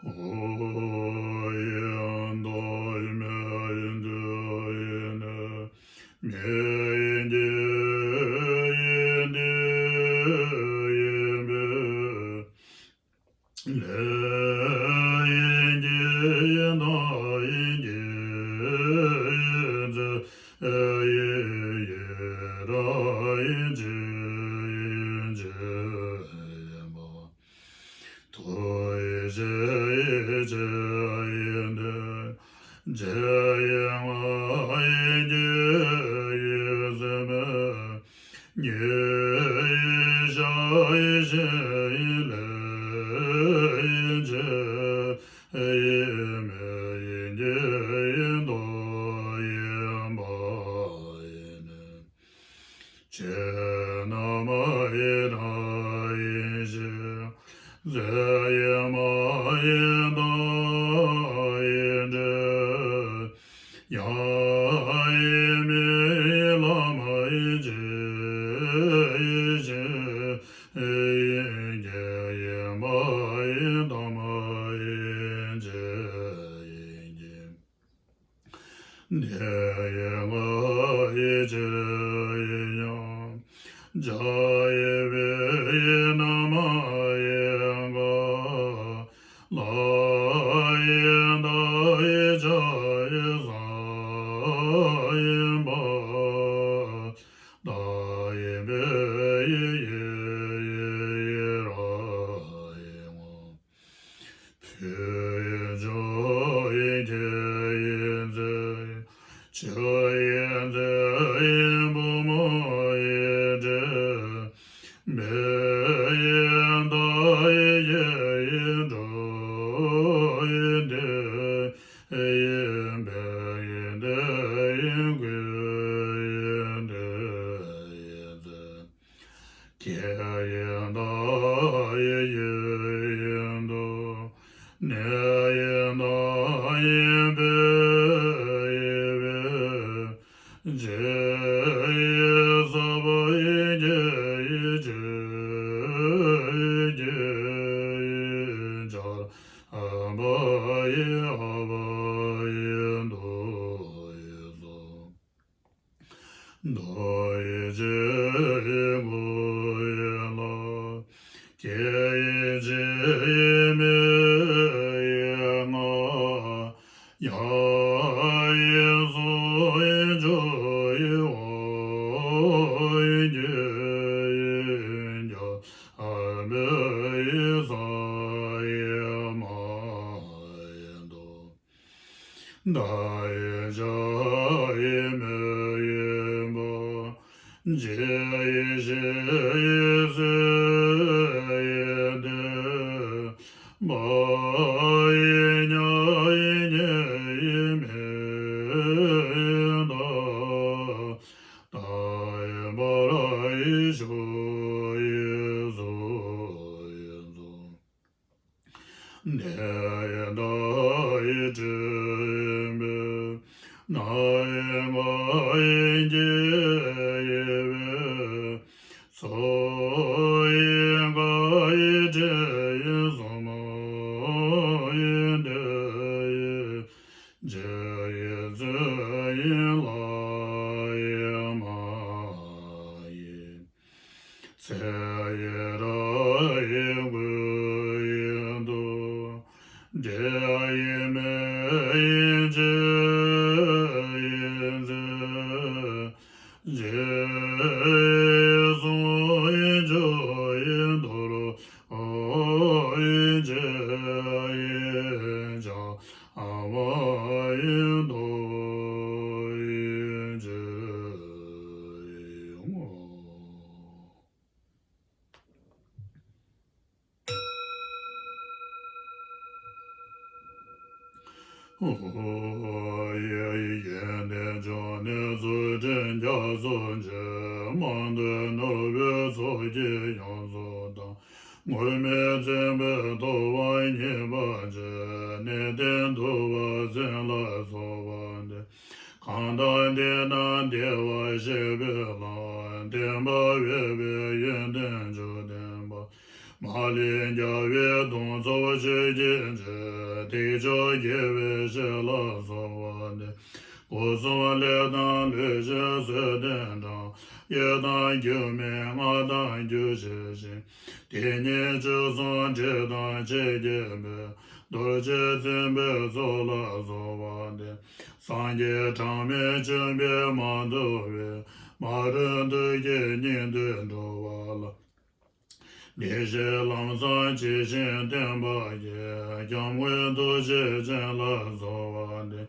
ཨོ་ཡེ་མདོ་ཡེ་མེ་ཡེ་མདོ་ཡེ་ནེ་མེ་ཡེ་ནེ་ཡེ་མེ། ལས་ཡིན་གྱི་ཡིན་དང་ཡིན་གྱི་ཡིན་ཚེ་ཡིན་ཡིན་རང་ཡིན་གྱི་ཡིན་གྱི་ཡིན་པ། ཐུགས་ཡིད་ཆེས་ཡིད་ཆེས་ཡིན་ཏེ། ཇི་ཡིན་ང་ཡིན་གྱི་ཡིན་སེམས་མེད། ཉིད་ཡིན་ཤ་ཡིན་ཞིང་ཡིན་ལས་ཡིན་ཆེས་ཡིན་མེད་ཡིན་གྱི་ཡིན་མདོག་ཡིན་པ་ཡིན་ནི། ཆོས་རྣམས་ཡེ་དང་ཡེ་ཤེས། རྫས་ཡེ་མ་ཡེ་དང་ཡེ་འབྲས། ཡང་ཡེ་མེད་ཡེ་ལམ་ཡེ་ཆེས་ཡེ་ཤེས་ཡེ་རྒྱས་ཡེ་མ་ཡེ་དམ་ཡེ་རྗེས་ཡེ་རྒྱས། འདི་ཡི་ང་ཡི་ཕྱིར་ཡིན་ཡང་། བྱ་ཡི་བའི་ཡི་རྣམ་ཡིན་ག་ལ་ཡི་ད་ཡི་ཆ་ཡི་ས་ཡིན་པ། ད་ཡི་བའི་ཡི་ཡི་ཡི་ཡི་ར་ཡི་ངོ་། བུ་ཡི་ཇོ་ཡི་ཁྱེད་ཡི་མཛེས། ཆུ་ཡི་མཛེས་ཡི་བུ་མོ་ཡི་འདྲེ། བེ་ཡི་ད་ཡི་ཡི་ཡི་འགྲོ་ཡི་འདྲེ། ཡི་བེ་ཡི་འདྲེ་ཡི་ཀུན་ཡི་འདྲེ་ཡི་མཛེས། ཁྱེད་ཡི་ད་ཡི་ཡི་ཡི་འདྲོ། ནེ་ཡི་ད་ཡི་བེ་ཡི་བེ། ཇེ་ཡི་ས་བ་ཡི་ཇེ་ཡི་ཇེ་ཡི་ཇེ་ཡི་ཇ་ར་བ་ཡི་ཧ་བ་ཡི་འདོ་ཡི་སོ། མདོ་ཡི་ཇེ་ཡི་གོ་ཡི་ལ། ཁྱེད་ཡི་ཇེ་ཡི་མེ་ཡི་ང་། ཡ་ཡི་སོ་ཡི་ཇོ་ཡི་བ། ཡེ་ཤེས་ཡེ་ཟེར་ཡེ་འདོད་པ་ཡེ་ཉག་ཡེ་ཉེ་ཡེ་མེ་ཡེ་མདའ་མདའ་ཡེ་འབར་ཡེ་ཤོག་ཡེ་གཟུགས་ཡེ་མཚོ། ནས་ཡི་མདའ་ཡི་དྲིལ་བུ་ནག་ཡི་ང་ཡི་འགྱེལ་ཡི་བུ་སོ་ཡི་འགའ་ཡི་དྲིལ་ཡི་སོ་མོ་ཡི་འདོད་ཡི་འཇིགས་ཡི་ཚུལ་ཡི་ལ་ཡི་མ་ཡི། ཚེ་ཡི་ར་ཡི་མགུལ་ཡི་དུ། འདྲེ་ཡི་མེ་ཡི་འཇིགས་ཡི་མཛེས། འཇིགས་ཡི་སོང་ཡི་འཇུག་ཡི་འདོར་ཡི་འཇིགས་ཡི་བྱ་བ་ཡི་འདོར་ཡི་འཇིགས་ཡི་ངོ་། ཡེ་ཡེ་ཡེ་འདི་འཇོག་ནས་ཚུལ་ཁྲིམས་རྒྱ་མཚོ་ཆེ། མང་ཐོས་ནོར་བུའི་ཚོགས་ཀྱིས་ཡོངས་སུ་དག་ངུར་སྨྲིག་བཙན་པོས་ཐོབ་པ་ཉེས་པ་ཆེ། གནས་བརྟན་ཐུབ་པ་མཚན་ལ་སོགས་པ་འདི། གང་དག་འདི་ན་བདེ་བར་གཤེགས་པའི་ལམ། བསྟན་པ་འོད་པའི་ཡོན་ཏན་བཅུ་ལྡན་པ། མ་ལུས་རྒྱལ་བའི་གདུང་འཚོབ་ཆོས་ཀྱི་རྗེ། ཐེག་མཆོག་དགེ་བའི་བཤེས་ལ་སོགས་པ་འདི། སྒོ་གསུམ་ལས་དང་ལུས་ཅན་བསོད་ནམས་དང་། གཡོ་དང་སྒྱུ་མའི་སྔགས་དང་རྒྱུད་ཆེ་ཞིང་། དེ་ཉིད་བཅུ་གསུམ་དྲི་དང་ཕྱེད་བརྒྱན་པའི། རྡོ་རྗེ་བཙན་པོའི་ཚོགས་ལ་སོགས་པ་འདི། སངས་རྒྱས་གྲངས་མེད་བྱོན་པས་མ་ཐུལ་བའི། མ་རུངས་ཐུགས་ཀྱི་སྙིང་བསྡུས་འགྲོ་བ་ལ། བདེ་གཤེགས་ལམ་བཟང་ཇི་བཞིན་བསྟན་པ་ཡི། སྐྱབས་མགོན་ཐུགས་རྗེ་ཅན་ལ་གསོལ་བ་འདེབས།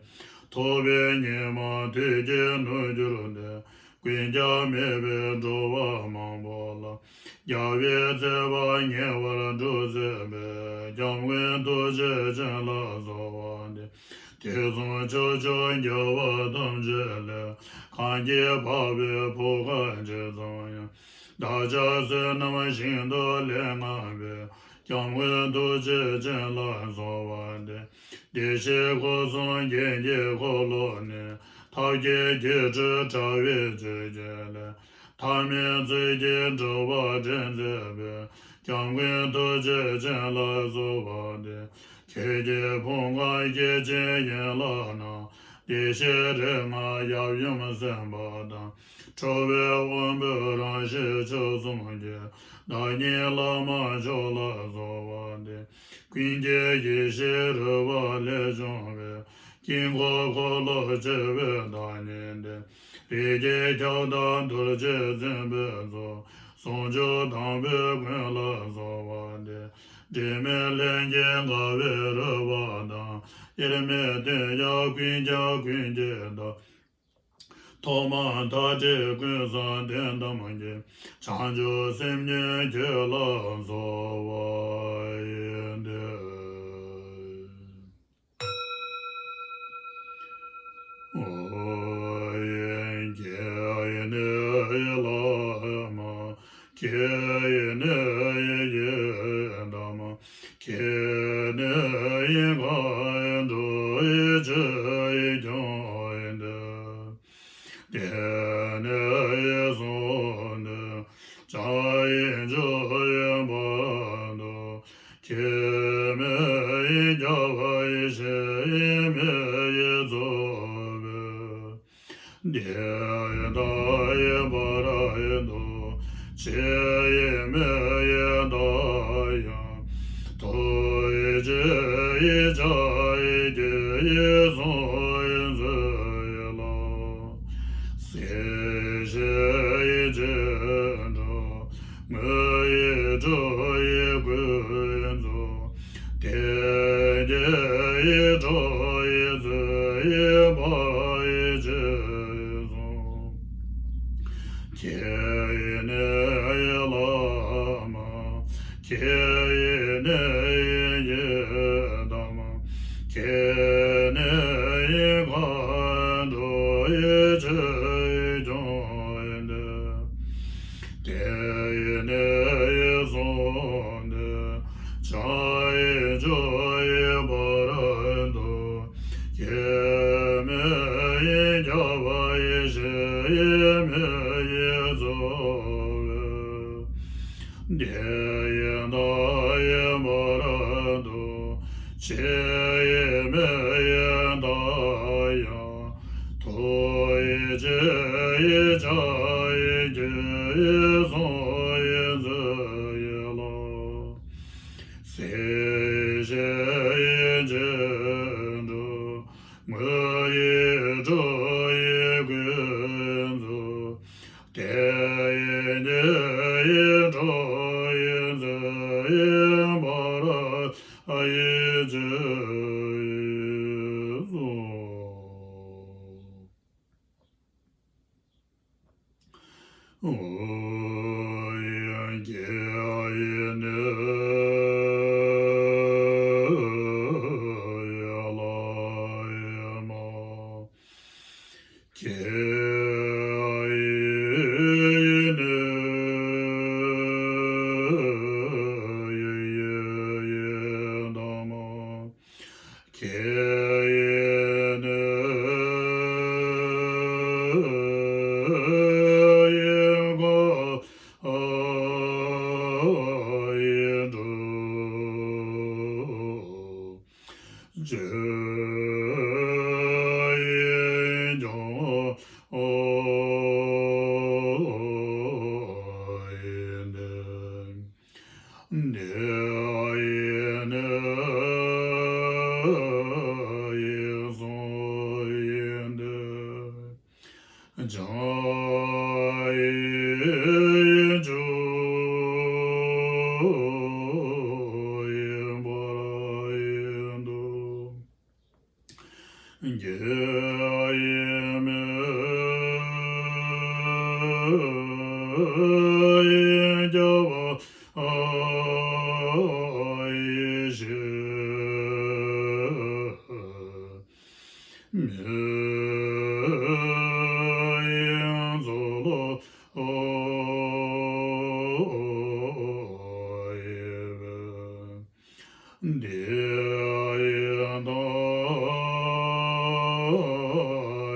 ཐུབ་པའི་ཉི་མ་དུས་ཀྱི་རྣམ་འགྱུར་ལས། ཀུན་ཀྱང་མེད་པའི་འགྲོ་བ་མང་པོ་ལ། རྒྱལ་བའི་བསྩལ་པ་ཉེ་བར་སྒྲུབ་མཛད་པའི། སྐྱབས་མགོན་ཐུགས་རྗེ་ཅན་ལ་གསོལ་བ་འདེབས། དུས་གསུམ་ཕྱོགས་བཅུའི་རྒྱལ་བ་ཐམས་ཅད་ལས། གང་གིས་འཕགས་པའི་བུ་ག་ཇི་ཙམ་ཡང་། བདག་ཅག་བསོད་ནམས་ཞིང་དུ་ལེགས་བསྔགས་པའི། སྐྱབས་མགོན་ཐུགས་རྗེ་ཅན་ལ་གསོལ་བ་འདེབས། བདེ་གཤེགས་འཁོར་གསུམ་རྒྱན་གྱི་འཁོར་ལོ་ནས། ཐབས་མཁས་སྒྱུ་འཕྲུལ་དྲ་བའི་བཅུད་ཀྱིས་ཀླས། ཐ་མལ་ཚུལ་གྱིས་སྒྲིབ་པ་འདྲེན་མཛད་པའི། སྐྱབས་མགོན་ཐུགས་རྗེ་ཅན་ལ་གསོལ་བ་འདེབས། ཆོས་ཀྱི་ཕུང་ཁམས་སྐྱེ་མཆེད་ཡན་ལག་རྣམས། བདེ་གཤེགས་རིགས་ལྔ་ཡབ་ཡུམ་སེམས་དཔའ་དང་། ཁྲོ་བོའི་དབང་པོའི་རང་གཤིས་མཆོག་གསུམ་གྱི། བདག་ཉིད་བླ་མ་མཆོག་ལ་གསོལ་བ་འདེབས། ཀུན་གྱི་ཡེ་ཤེས་རོལ་པ་ལས་བྱུང་བའི། དཀྱིལ་འཁོར་འཁོར་ལོ་བཅས་པའི་བདག་ཉིད་འདི། རིགས་ཀྱི་ཁྱབ་བདག་རྡོ་རྗེ་འཛིན་པའི་ཚོགས། ཟུང་འཇུག་དང་པོའི་མགོན་ལ་གསོལ་བ་འདེབས། དྲི་མེད་ལྷན་སྐྱེས་དགའ་བའི་རོལ་པ་དང་། དབྱེར་མེད་དོན་ཡང་ཀུན་ཀྱང་ཀུན་གྱི་བདག་ཐོག་མ་མཐའ་བྲལ་ཀུན་བཟང་དོན་དམ་གྱི། བྱང་ཆུབ་སེམས་ཉིད་ཁྱོད་ལ་གསོལ་བ་ཡི་འདོད། ཁྱེད་ནི་བླ་མ། ཁྱེད་ནི་ཡི་དམ། ཁྱེད་ནི་ཡི་མཁའ་འགྲོ་ཡི་ཆོས་ཀྱང་ཡི་འདོད། དེ་ནས་བཟུང་སྟེ་བྱང་ཡི་མཇུག་ཡི་བར་དུ། ཁྱེད་མེད་ཡི་རྒྱལ་བ་ཡི་ཞི་ཡི་མེད་ཡི་རྫོགས་པའི། དེ་ཡི་མཐའ་ཡི་བར་ཡི་དུ། ཆེ་ཡི་མེད་ཡི་མཐའ་ཡང་། ཐུགས་རྗེ་ཡི་ཕྱག་ཡི་རྒྱལ་ཡི་གསུང་ཡི་མཛོད་ཡི་ལ། སྲིད་ཞིའི་རྗེ་འགྲོ། དངོས་ཡི་སྤྲུལ་ཡི་ཀུན་རྫོབ། དལ་བརྒྱད་ཡི་ཁྲོ་ཡི་རྩོད་ཡི་འབར་ཡི་ཅི་གསུང་། ཁྱེད་ཡི་ ཡི་ནི་ཡི་གསུངས་ནས། བྱང་ཡི་ཆུ་ཡི་བར་དུ། སྐྱེ་མེད་ཡི་ཁྱབ་པ་ཡི་ཞི་ཡི་མི་ཡི་ཚོགས། དེ་ཡི་མཐའ་ཡི་བར་དུ། ཕྱི་ཡི་མི་ཡི་མཐའ་ཡང་། ཐུགས་ཡི་ཆེ་ཡི་ཕྱག་ཡི་རྒྱུ་ཡི་གསུང་ཡི་མཛོད་ཡི་ལ། སྲིད་ཞི་ཡི་རྗེས་འགྲོ། དངོས་ཡི་སྤྲོས་ཡི་ཀུན་རྫོབ། དེ་ཡི་ཉེ་ཡི་གྲོགས་ཡི་མཛོད་ཡི་བར་ཡི་ཆོས་ཡི་གསུང་། ཨོ་ཡ། སྐྱེ་ཡི་ནི་ཡི་ལ་ཡི་མ། སྐྱེ་ཡི་ནི་ཡི་ཡི་ཡི་དང་མ། སྐྱེ་ཡི་ནི་ཡི་འགོག་ཡི་འགྲོ། སྤྱོད་ཡི་འགྱུར་ཡི་ནི། འདི་ཡི་ནི་ཡི་གསུང་ཡི་འདི། བྱང་ཡི་ཆུ་ཡི་བར་དུ། རྒྱུ་ཡི་མི་ཡི་ཁྱབ་པ་ཡི་ཞི་མི་ཡི་ཚོགས་ཡི་བས། འདི་ཡི་མཐའ་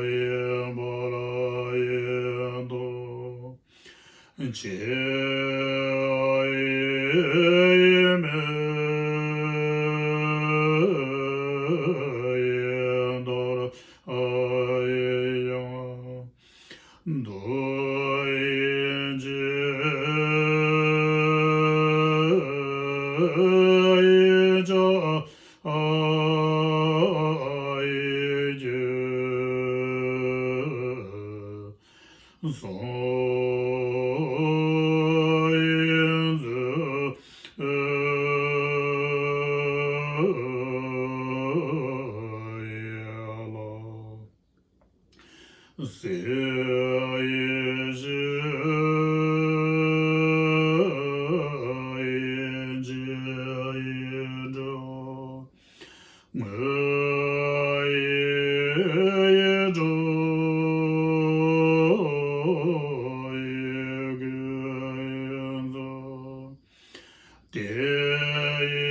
ཡི་བར་ཡི་དོ། ཕྱི་ཡི་མི་ཡི་འདོར་ཡང་། དུ་ཡི་ཕྱི་ཡི་ཕྱག་ཡི་རྒྱུ། གསུང་ཡི་མཛོད་ཡི་ལ། སྲིད་ཡི་ཞི་ཡི་རྗེས་འགྲོ། དངོས་ཡི་སྤྲོས་ཡི་ཀུན་རྫོབ། དེ་ཡི་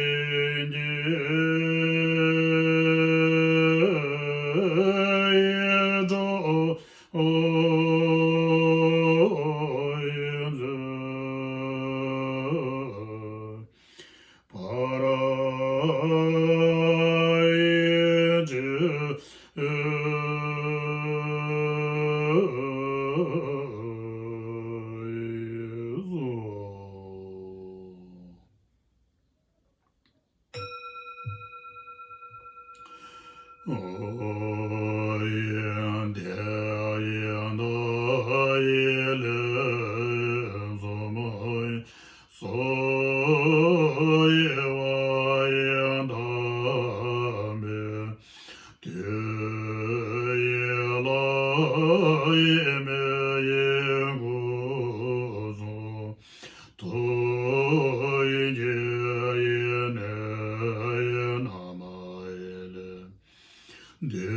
ཉེ་ཡི་གྲོགས་ཡི་མཛོད། བར་ཡི་ཆོས་ཡི་གསུང་། ཨོ་ཡ། དེ་ཡི་མཐའ་ཡི་ལས་གསུམ་ཡི། སྲོག་ཡི་བ་ཡི་མཐའ་མེད། དུས་ཡི་ལྷ་ཡི་མི་ཡི་སྐུ་གསུང་། ཐུགས་ཡི་རྒྱུད་ཡི་གནད་ཡི་རྣམ་ཡི་ལས། འདི་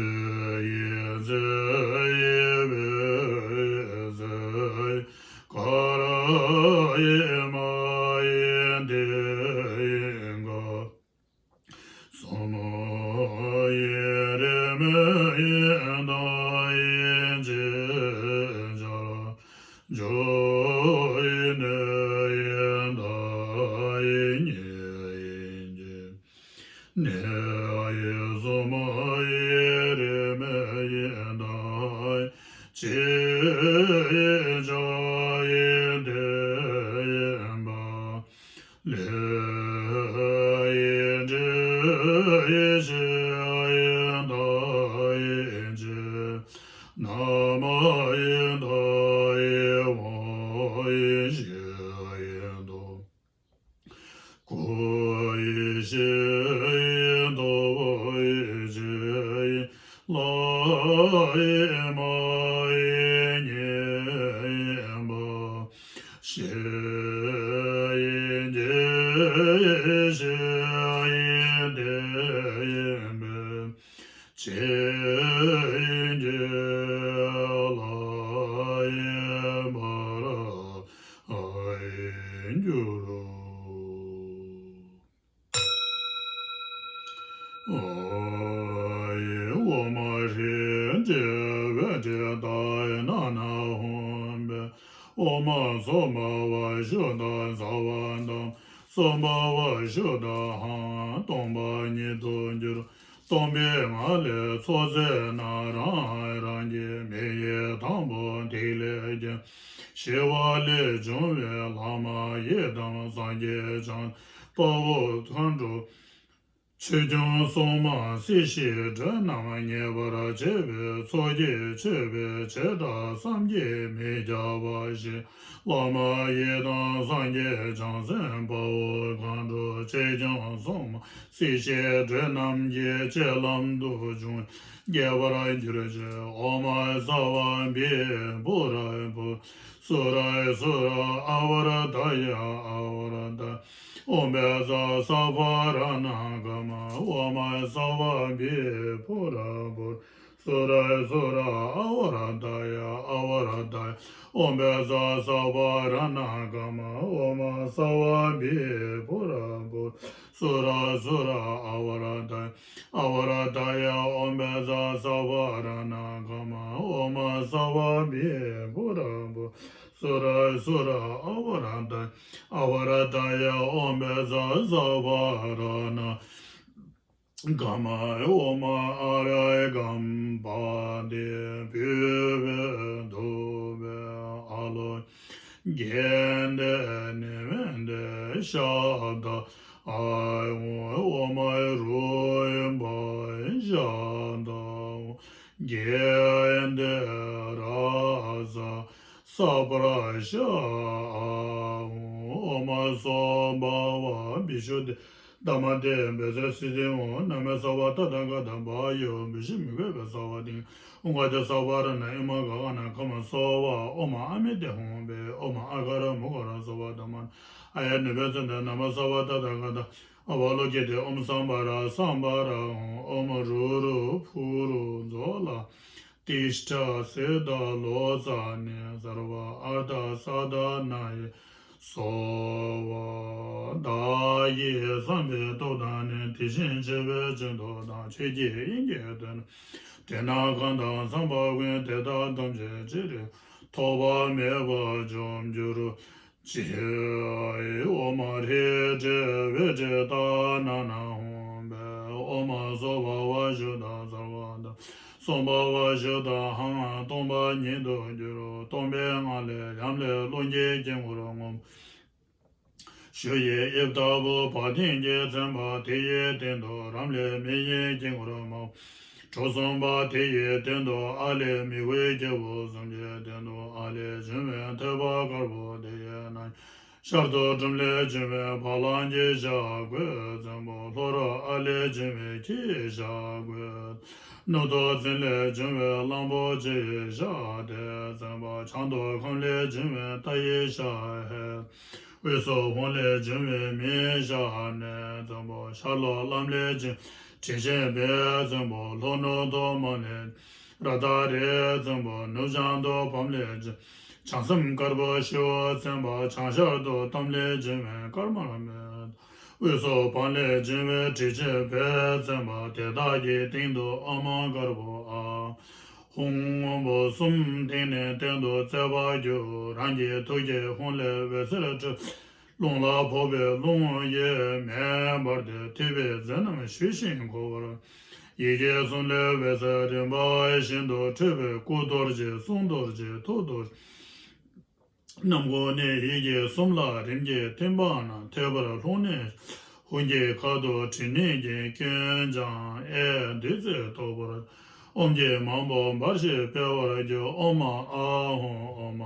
ཡི་ཚེ་ཡི་བའི་ཚེ་ཀ་ར། ཡིན་མ་ཡིན་དེ་ཡིན་ག་གསུམ་ཡིན་རིམ་ཡིན་དང་ཡིན་ཅི་བྱ་ལ་འཇུག་ཡིན་ནི་ཡིན་དང་ཡིན་ཉིད་ཡིན་གྱི། ནི་ཡི་གསུམ་ཡི་རིམ་ཡི་དང་ཅི་ཡི་ཕྱོགས་ཡི་དེ་ཡིན་པ། ལས་ཡི་འབྲས་ཡི་ཕྱི་ཡི་མཐའ་ཡི་ཕྱི་ན་མ་ཡི་མཐའ་ཡི་དབང་ཡི་ཕྱི་ཡི་མཐའ། སྐུ་ཡི་ཕྱི་ཡི་མཐའ་ཡི་ཕྱི་ཡི་ལྷ་ཡི་མ་ཡི་ཉིད་ཡིན་པ། ཕྱི་ཡི་འཇིག་ཕྱི་ཡི་དེ་ཡིན་པས། ཕྱི་ཡི་འཇིག་ལྷ་ཡི་མ་ར་ཡི་འགྱུར་རོ། ཨོ་ཡེ་འོ་མ་ཧྲཱིཿ་ཏྲཱིཿ་བཻ་ཏྲཱིཿ་ཏཱ་ཡེ་ན་ན་ཧོ་བེ། ཨོཾ་སྭ་བྷཱ་ཝ་ཤུདྡྷ་སརྦ་དྷརྨ་སྭ་བྷཱ་ཝ་ཤུདྡྷ་ཧཾ། སྟོང་པ་ཉིད་དུ་གྱུར། སྟོང་པའི་ངང་ལས་ཚོགས་བརྩེགས་རྣམས་རང་རང་གི་མིང་ཡི་དང་པོ་ཐིག་ལེ་རྒྱན། ཞི་བ་ལས་བྱུང་བའི་ལྷ་མ་ཡི་དམ་སངས་རྒྱས་བྱང་དཔའ་བོ་མཁའ་འགྲོ། ཆོས་སྐྱོང་སྲུང་མ་སྲིད་ཞིའི་སྒྲོན་རྣམས་མཉེས་པར་བྱེད་པའི་ཚོགས་ཀྱི་མཆོད་པའི་བྱེ་བྲག་བསམ་གྱིས་མི་ཁྱབ་པ་ཞིག །བླ་མ་ཡི་དམ་སངས་རྒྱས་བྱང་སེམས་དཔའ་བོ་མཁའ་འགྲོ་ཆོས་སྐྱོང་སྲུང་མ་སྲིད་ཞིའི་སྒྲོན་རྣམས་ཀྱི་སྤྱན་ལམ་དུ་བྱོན་རྒྱས་པར་གྱུར་ཅིག །ཨོཾ་སརྦ་བི་བྷུ་ར་བྷུ་སུ་ར་སུ་ར་ཨ་བ་ར་ད་ཡ་ཨ་བ་ར་ད། ཨོཾ་བཛྲ་སརྦ་ར་ཎ་ག་མ། ཨོཾ་སརྦ་བི་བྷུ་ར་བྷུ་སུ་ར་སུ་ར་ཨ་བ་ར་ད་ཡ་ཨ་བ་ར་ད། ཨོཾ་བཛྲ་སརྦ་ར་ཎ་ག་མ། ཨོཾ་སརྦ་བི་བྷུ་ར་བྷུ་སུ་ར་སུ་ར་ཨ་བ་ར་ད་ཡ་ཨ་བ་ར་ད་ཡ། ཨོཾ་བཛྲ་སརྦ་ར་ཎ་ག་མ། ཨོཾ་སརྦ་བི་བྷུ་ར་བྷུ་སུ་ར་སུ་ར་ཨ་བ་ར་ད་ཡ་ཨ་བ་ར་ད་ཡ། ཨོཾ་བཛྲ་སརྦ་ར་ཎ་ག་མ། ཨོཾ་ཨ་ར་གམ་པ་ཏི་བྷཱུ་བེ་དྷཱུ་བེ་ཨ་ལོ་ཀེ་ཏེ་ནི་མནྟེ་ཤ་བདྷ་ཨཱཿཧཱུྃ། ཨོཾ་རུ་པ་ཤ་བདྷ་ཨཱཿཧཱུྃ། ཀེ་ཏེ་ར་ཛ་སརྦ་ར་ཤ་ཨཱཿཧཱུྃ། ཨོཾ་སྭ་བྷཱ་ཝ་བི་ཤུདྡྷི་དྷརྨ་ཏེ་བཛྲ་སིདྡྷི་ཧཱུྃ། ན་མེ་སརྦ་ཏ་ཐཱ་ག་ཏ་བྷཱ་ཡོ་བི་ཤི་མི་ཁེ་བྷེ་སརྦ་ཏིང་ཨུ་ཁ་ཏེ་སརྦ་ར་ཎ་ཨི་མ་ག་ག་ན་ཁ་མ་སྭ་བྷཱ། ཨོཾ་ཨ་མི་ཏེ་ཧཱུྃ་བྷེ། ཨོཾ་ཨ་ག་ར་མུ་ག་ར་སརྦ་དྷརྨ་ཨཱཿཧཱུྃ། ཨ་ཡ་ནུ་བེ་ཙན་ཏ་ན་མ་སརྦ་ཏ་ཐཱ་ག་ཏ་ཨ་བ་ལོ་ཀི་ཏེ། ཨོཾ་སམྦྷ་ར་སམྦྷ་ར་ཧཱུྃ། ཨོཾ་རུ་རུ་ཕུ་རུ་ཛྭ་ལ་ཏིཥྛ་སིདྡྷ་ལོ་ཙ་ནི་སརྦ་ཨརྠ་སཱ་དྷ་ན་ཡེ་སྭཱ་ཧཱ། བདག་གིས་བསམ་པའི་སྟོབས་དང་ནི། དེ་བཞིན་གཤེགས་པའི་ཆོས་མདོ་དང་། ཆོས་ཀྱི་དབྱིངས་ཀྱི་དོན། དེས་ན་གང་དག་བསམ་པ་ཀུན། དེ་དག་ཐམས་ཅད་ཅི་རིགས་པར། ཐོགས་པ་མེད་པར་འཇོམས་འགྱུར་ཅིག །ཨོཾ་ཧྲཱིཿ་ཏྲཱིཿ་བཻ་ཏྲཱིཿཏ་ན་ན་ཧཱུྃ་བཻ། ཨོཾ་སྭ་བྷཱ་ཝ་ཤུདྡྷ་སརྦ་དྷརྨ་སྭ་བྷཱ་ཝ་ཤུདྡྷ་ཧཾ། སྟོང་པ་ཉིད་དུ་གྱུར། སྟོང་པའི་ངང་ལས་ཡམ་ལས་རླུང་གི་དཀྱིལ་འཁོར་སྔོན་པོ་ཞུ་ཡི་དབྱིབས་ལྟ་བུ་བ་དན་གྱིས་མཚན་པ་དེ་ཡི་སྟེང་དུ་རམ་ལས་མེ་ཡི་དཀྱིལ་འཁོར་དམར་པོ་གྲུ་གསུམ་པ་དེ་ཡི་སྟེང་དུ་ཨ་ལས་མི་བསྐྱོད་རྒྱལ་པོ་གསུམ་གྱི་སྟེང་དུ་ཨ་ལས་བྱུང་བའི་ཐོད་པ་དཀར་པོ་དེ་ཡི་ནང་ཤར་དུ་གྲུམ་ལས་བྱུང་བའི་བ་ལང་གི་ཞྭ་གོས་བཙན་པོ། ལྷོ་རུ་ཨ་ལས་བྱུང་བའི་ཁྱི་ཞྭ་གོས། སྣོད་དུ་བཙན་ལས་བྱུང་བའི་གླང་པོ་ཆེའི་ཞྭ་དེ་བཙན་པོ། བྱང་དུ་ཁམས་ལས་བྱུང་བའི་རྟ་ཡི་ཞྭ་ཧེ། དབུས་སུ་ཧཱུྃ་ལས་བྱུང་བའི་མིའི་ཞྭ་ནི་བཙན་པོ། ཤར་ལུ་ལམ་ལས་བྱུང་དྲི་ཞིམ་བེ་བཙན་པོ། ལྷོ་ནུབ་ཏུ་མ་ལས་རཀྟ་རི་བཙན་པོ། ནུབ་བྱང་དུ་བམ་ལས་བྱུང་ བྱང་སེམས་དཀར་པོ་ཞི་བ་མཚན་པ། བྱང་ཤར་དུ་གཏམ་ལས་བྱུང་བའི་དཀར་དམར་མེ། དབུས་སུ་བག་ལས་བྱུང་བའི་དྲི་ཆབ་བས་མཚན་པ། དེ་དག་གི་སྟེང་དུ་ཨོཾ་དཀར་པོ་ཨཱཿཧཱུྃ། སྔོན་པོ་གསུམ་སྟེང་ནས་སྟེང་དུ་བརྩེགས་པར་གྱུར། རང་གི་ཐུགས་ཀྱི་ཧཱུྃ་ལས་འོད་ཟེར་འཕྲོས། རླུང་ལ་ཕོག་པས་རླུང་གཡོས་མེ་འབར་ཏེ། ཐིགས་པའི་རྫས་རྣམས་ཞུ་ཞིང་གོ་བར། ཡི་གེ་གསུམ་ལས་འོད་ཟེར་རིམ་པ་བཞིན་དུ་འཕྲོས་པས། སྐུ་རྡོ་རྗེ། གསུང་རྡོ་རྗེ། ཐུགས་རྡོ་རྗེ། རྣམ་ཀུན་ནས་ཡི་གེ་གསུམ་ལ་རིམ་གྱིས་ཐིམ་པ་རྣམས་ཐོད་པར་ལྷུང་ནས། ཧཱུྃ་གི་ཁ་དོག་དྲི་ནས་བརྒྱན། སྐྱོན་སྦྱངས་ཨེ་བདུད་རྩི་ཐོགས་པར། ཨོཾ་གྱི་མང་པོ་འབར་ཞིང་འཕེལ་བར་གྱུར། ཨོཾ་ཨཱཿཧཱུྃ།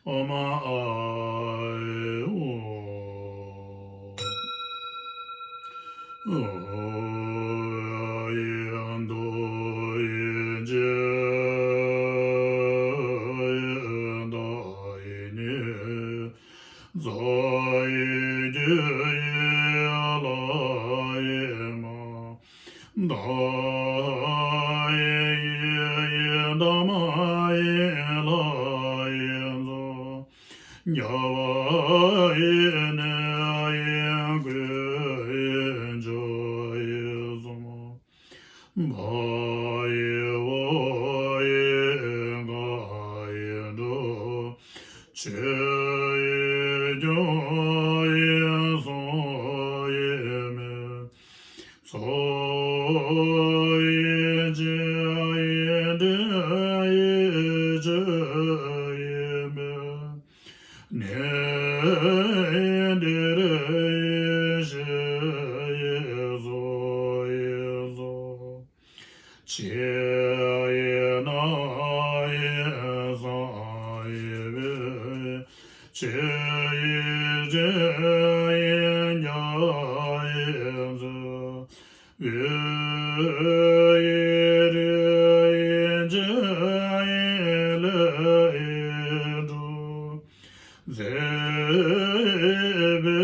ཨོཾ་ཨཱཿཧཱུྃ། ཨོཾ་ཨཱཿཧཱུྃ། ཚོགས་ཡི་རྗེ་ཡི་འབྲས་ཡི་ཆོས་ཡིན་པས། ནད་འདི་རེ་ཞི་ཡི་གསོ་ཡི་གསོ། ཕྱི་ཡི་ན་ཡི་གསང་ཡི་བས། ཆོས་ཡི་འབྲས་ཡི་ཉ་ཡི་མཛོད། འོད་ཡི་རིགས་ཡི་ལས་ཡི་འགྲོ། མཛེས་པའི་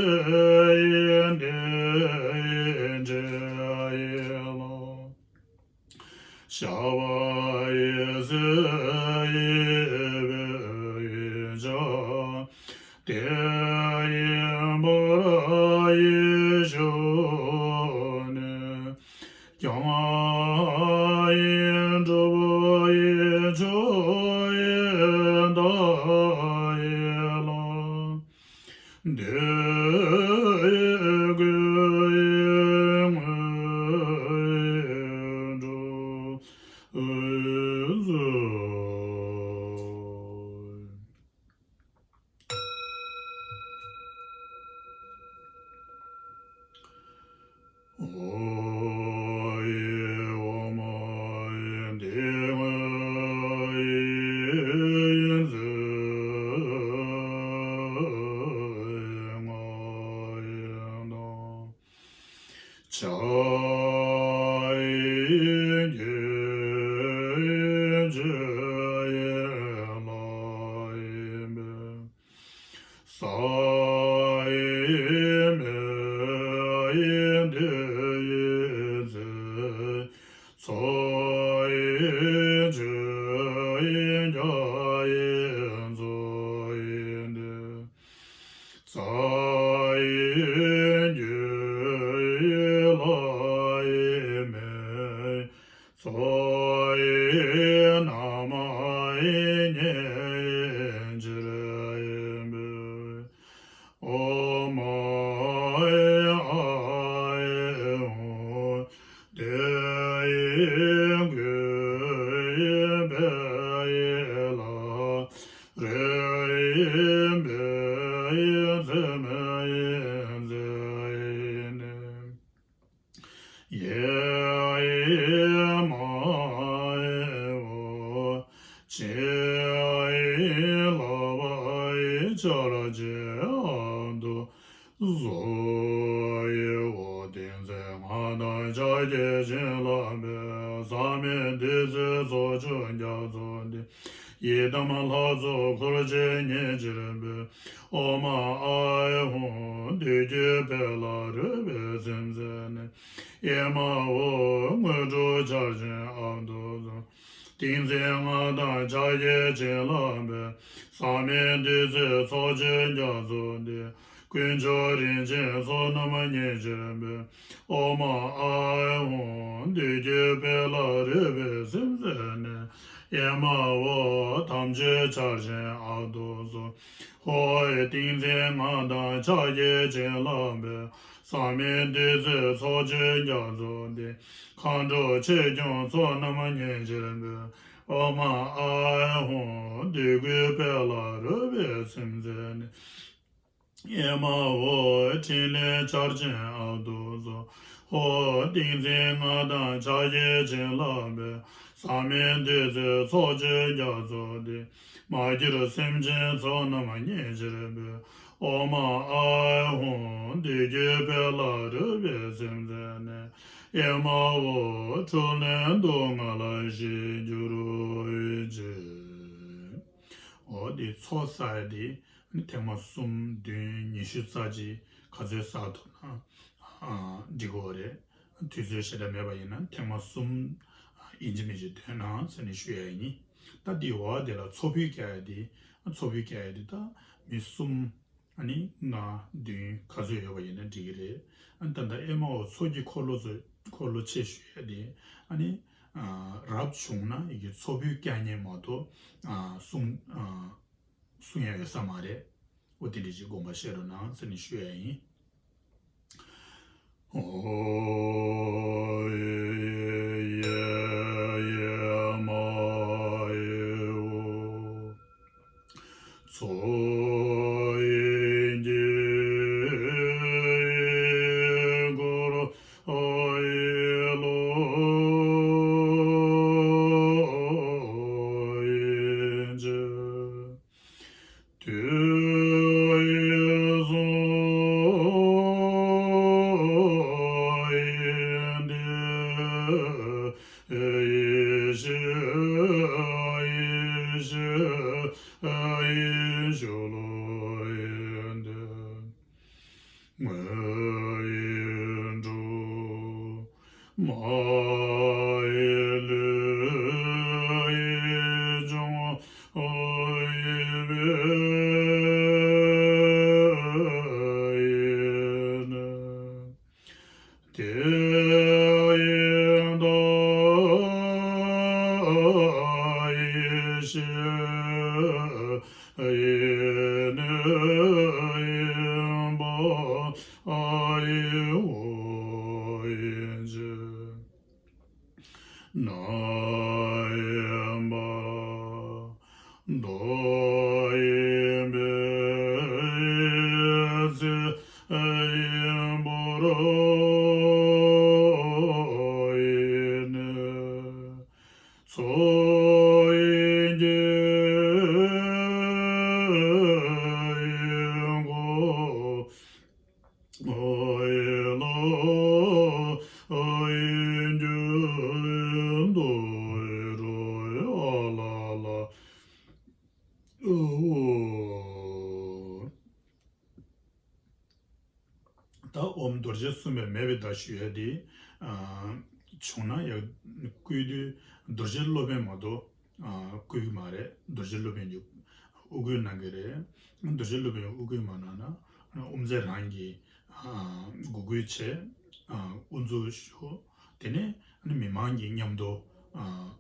ཡི་འབྲས་ཡི་ལ། ཞགས་པ་ཡི་ཟེར་ཡི་བའི་ཆ། དེ་ཡི་འབར་ཡི་ཤུགས་ནས། རྐྱང་ཡི་སྒྲུབ་ཡི་ཆོས་ཡི་མཐའ་ཡི་ལ། འདོད་ཡོན་དགུ་ཡི་དངོས་གྲུབ་མཛོད། ཨོ་ཡེ་ཨོཾ་ཨཱཿཧཱུྃ། འདི་ངོ་ཡི་མཛོད་ང་ཡི་དང་། ཕྱག་ཡི་རྒྱུད་ཡི་ཆོས་ཡི་ལྷ་ཡིན་པས། ས་ཡི་མེ་ཡི་ལྡེ་ཡི་རྩེ། ཚོགས་ཡི་ཆོས་ཡི་རྒྱ་ཡི་མཚོ་ཡི་གཏེར། རྩ་ཡི་རྒྱུད་ཡི་ལྷ་ཡི་མེ། ཚོགས་ཡི་ན་མ་ཡི་གཉེན་ཡི་ཕྱིར་ཡིན་པས། ཨོཾ་ཨཱཿཧཱུྃ། དེ་ཡི་གོས་ཡི་སྦས་ཡི་ལ། རེག་ཡི་འབེབས་ཡི་ཚིམ་ཡི་མཛེས་ཡི་ནི། ཡལ་ཡི་མ་ཡི་བ། བྱི་ཡི་ལག་པ་ཡི་ཆར་གྱི་ཨ་དུ། གཟུགས་ཡི་འོ་དེ་མཛེས་ང་དང་ཕྱག་རྒྱའི་བྱིན་རླབས་འཕེལ། ཟག་མེད་བདུད་རྩིའི་ཚོགས་མཆོག་རྒྱ་མཚོ་འདི། ཡི་དམ་ལྷ་ཚོགས་འཁོར་བཅས་ཉེར་གཅིག་པའི། ཨོཾ་ཨཱཿཧཱུྃ། བདུད་ཀྱི་ཕོ་ལྷ་རོལ་པའི་སེམས་ཟེར་ནས། ཨེ་མ་ཧོ། དངོས་གྲུབ་ཆར་ཆེན་ཨ་དུ་ཚོགས། ཏིང་འཛིན་ལྔ་དང་ཕྱག་རྒྱའི་བྱིན་རླབས་འཕེལ། ཟག་མེད་བདུད་རྩིའི་ཚོགས་ཀྱི་རྒྱ་མཚོ་འདི། དཀོན་མཆོག་རིན་ཆེན་ཚོགས་རྣམས་ཉིད་ཕྱིར་འབུལ། ཨོཾ་ཨཱཿཧཱུྃ། བདུད་ཀྱི་དཔལ་ལ་རོལ་པའི་སེམས་བསྐྱེད་ནས། ཨེ་མ་ཧོ། དམ་ཆོས་ཆར་ཆེན་ཨ་ཏོ་ཚོགས། ཧོ། ཏིང་འཛིན་ལྔ་དང་ཕྱག་རྒྱའི་བྱིན་རླབས་འཕེལ། ཟག་མེད་བདུད་རྩིའི་ཚོགས་ཀྱི་རྒྱ་མཚོ་འདི། མཁའ་འགྲོ་ཆོས་སྐྱོང་ཚོགས་རྣམས་ཉིད་ཕྱིར་འབུལ། ཨོཾ་ཨཱཿཧཱུྃ། བདུད་ཀྱི་དཔལ་ལ་རོལ་པའི་སེམས་བསྐྱེད་ནས། ཨེ་མ་ཧོ། ཕྲིན་ལས་ཆར་ཆེན་ཨ་ཏོ་ཚོགས། ཧོ། ཏིང་འཛིན་ལྔ་དང་ཕྱག་རྒྱའི་བྱིན་རླབས་འཕེལ། ཟག་མེད་བདུད་རྩིའི་ཚོགས་ཀྱི་རྒྱ་མཚོ་འདི། མ་གྱུར་སེམས་ཅན་ཚོགས་རྣམས་ཉིད་ཕྱིར་འབུལ། ཨོཾ་ཨཱཿཧཱུྃ། བདུད་ཀྱི་དཔལ་ལ་རོལ་པའི་སེམས་བསྐྱེད་ནས། ཨེ་མ་ཧོ། འཁྲུལ་ལྷན་སྡུག་བསྔལ་ཞི་གྱུར་ཅིག། འོ་དེ་ཚོགས་བསགས་ཡ་དེ་ཐེངས་མ་གསུམ་བདུན་ཉི་ཤུ་རྩ་གཅིག་ག་ཚོད་བསགས་ཐུབ་ན་འགྲིག་གི་རེད། དུས་ཚོད་ཞེ་དྲག་མེད་པ་ཡིན་ན་ཐེངས་མ་གསུམ་ཡིན་གཅིག་མིན་གཅིག་འདོན་ན་ཟེར་ནས་ཞུ་ཡ་ཡིན། ད་དེའི་འོག་དེ་ལ་ཚོགས་ཕུད་རྒྱག་ཡ་དེ་ཚོགས་ཕུད་རྒྱག་ཡ་དེ་ད་མི་གསུམ། ཨ་ནི་ལྔ་བདུན་ག་ཚོད་ཡོད་པ་ཡིན་ན་འགྲིག་གི་རེད། ཨ་ནི་ད་ལྟ་ཨེ་མ་ཧོ་ཚོགས་ཀྱི་འཁོར་ལོ་ཚོ་འཁོར་ལོ་ཆེ་ཞུ་ཡ་དེ་ཨ་ནི་རབ་བྱུང་ན་ཡི་གེ་ཚོགས་ཕུད་རྒྱག་མཁན་མ་གཏོགས་གསུང་གསུང་ཡ་ཡོད་ས་མ་རེད། འོ་དེ་འདྲ་ཅིག་དགོངས་པ་བཞེས་རོགས་གནང་ཟེར་ནས་ཞུ་ཡ་ཡིན། དུས་གསུམ་ཡིན་ཏེ། ཡེ་ཤེས་ཡེ་ཤེས་ཡེ་ཤེས་ལོ་ཡིན་ཏེ། ངོ་ཡི་འགྲོ། མ་ཡི་ལུས་ཡི་འབྱུང་བའི་ཡིན། དེ་ཡི་མཐའ་ཡེ་ཤེས་ཡིན་ནི་ཡིན་པ། ཨ་ཡི་འོ་ཡིན་ཕྱིར། ན་ཡིན་པ། མདོ་ཡིན་པའི་ཚིག་ཡིན་པར་ཡིན་ནི། ཚོགས་ཡིན་གྱི་ཡིན་གོ། ཨ་ཡི་ལ་ཨ་ཡིན་གྱི་མདོ་ཡི་རོ་ཡི་ཨ་ལ་ལ་ཨོ། ད་ཨོཾ་རྡོ་རྗེ་གསུམ་པས་མེ་བའི་མདའ་ཞུ་ཡ་དེ་བྱུང་ན་ཡང་བསྐུལ་དུས་རྡོ་རྗེ་སློབ་དཔོན་མ་གཏོགས་བསྐུལ་གྱི་མ་རེད། རྡོ་རྗེ་སློབ་དཔོན་གྱིས་དབུ་བསྐུལ་གནང་གི་རེད། རྡོ་རྗེ་སློབ་དཔོན་དབུ་བསྐུལ་མ་གནང་ན་དབུ་མཛད་རང་གིས་འགོ་བསྐུལ་བྱས། དབུ་འཛུགས་ཞུ། དེ་ནས་མི་མང་གིས་མཉམ་དུ་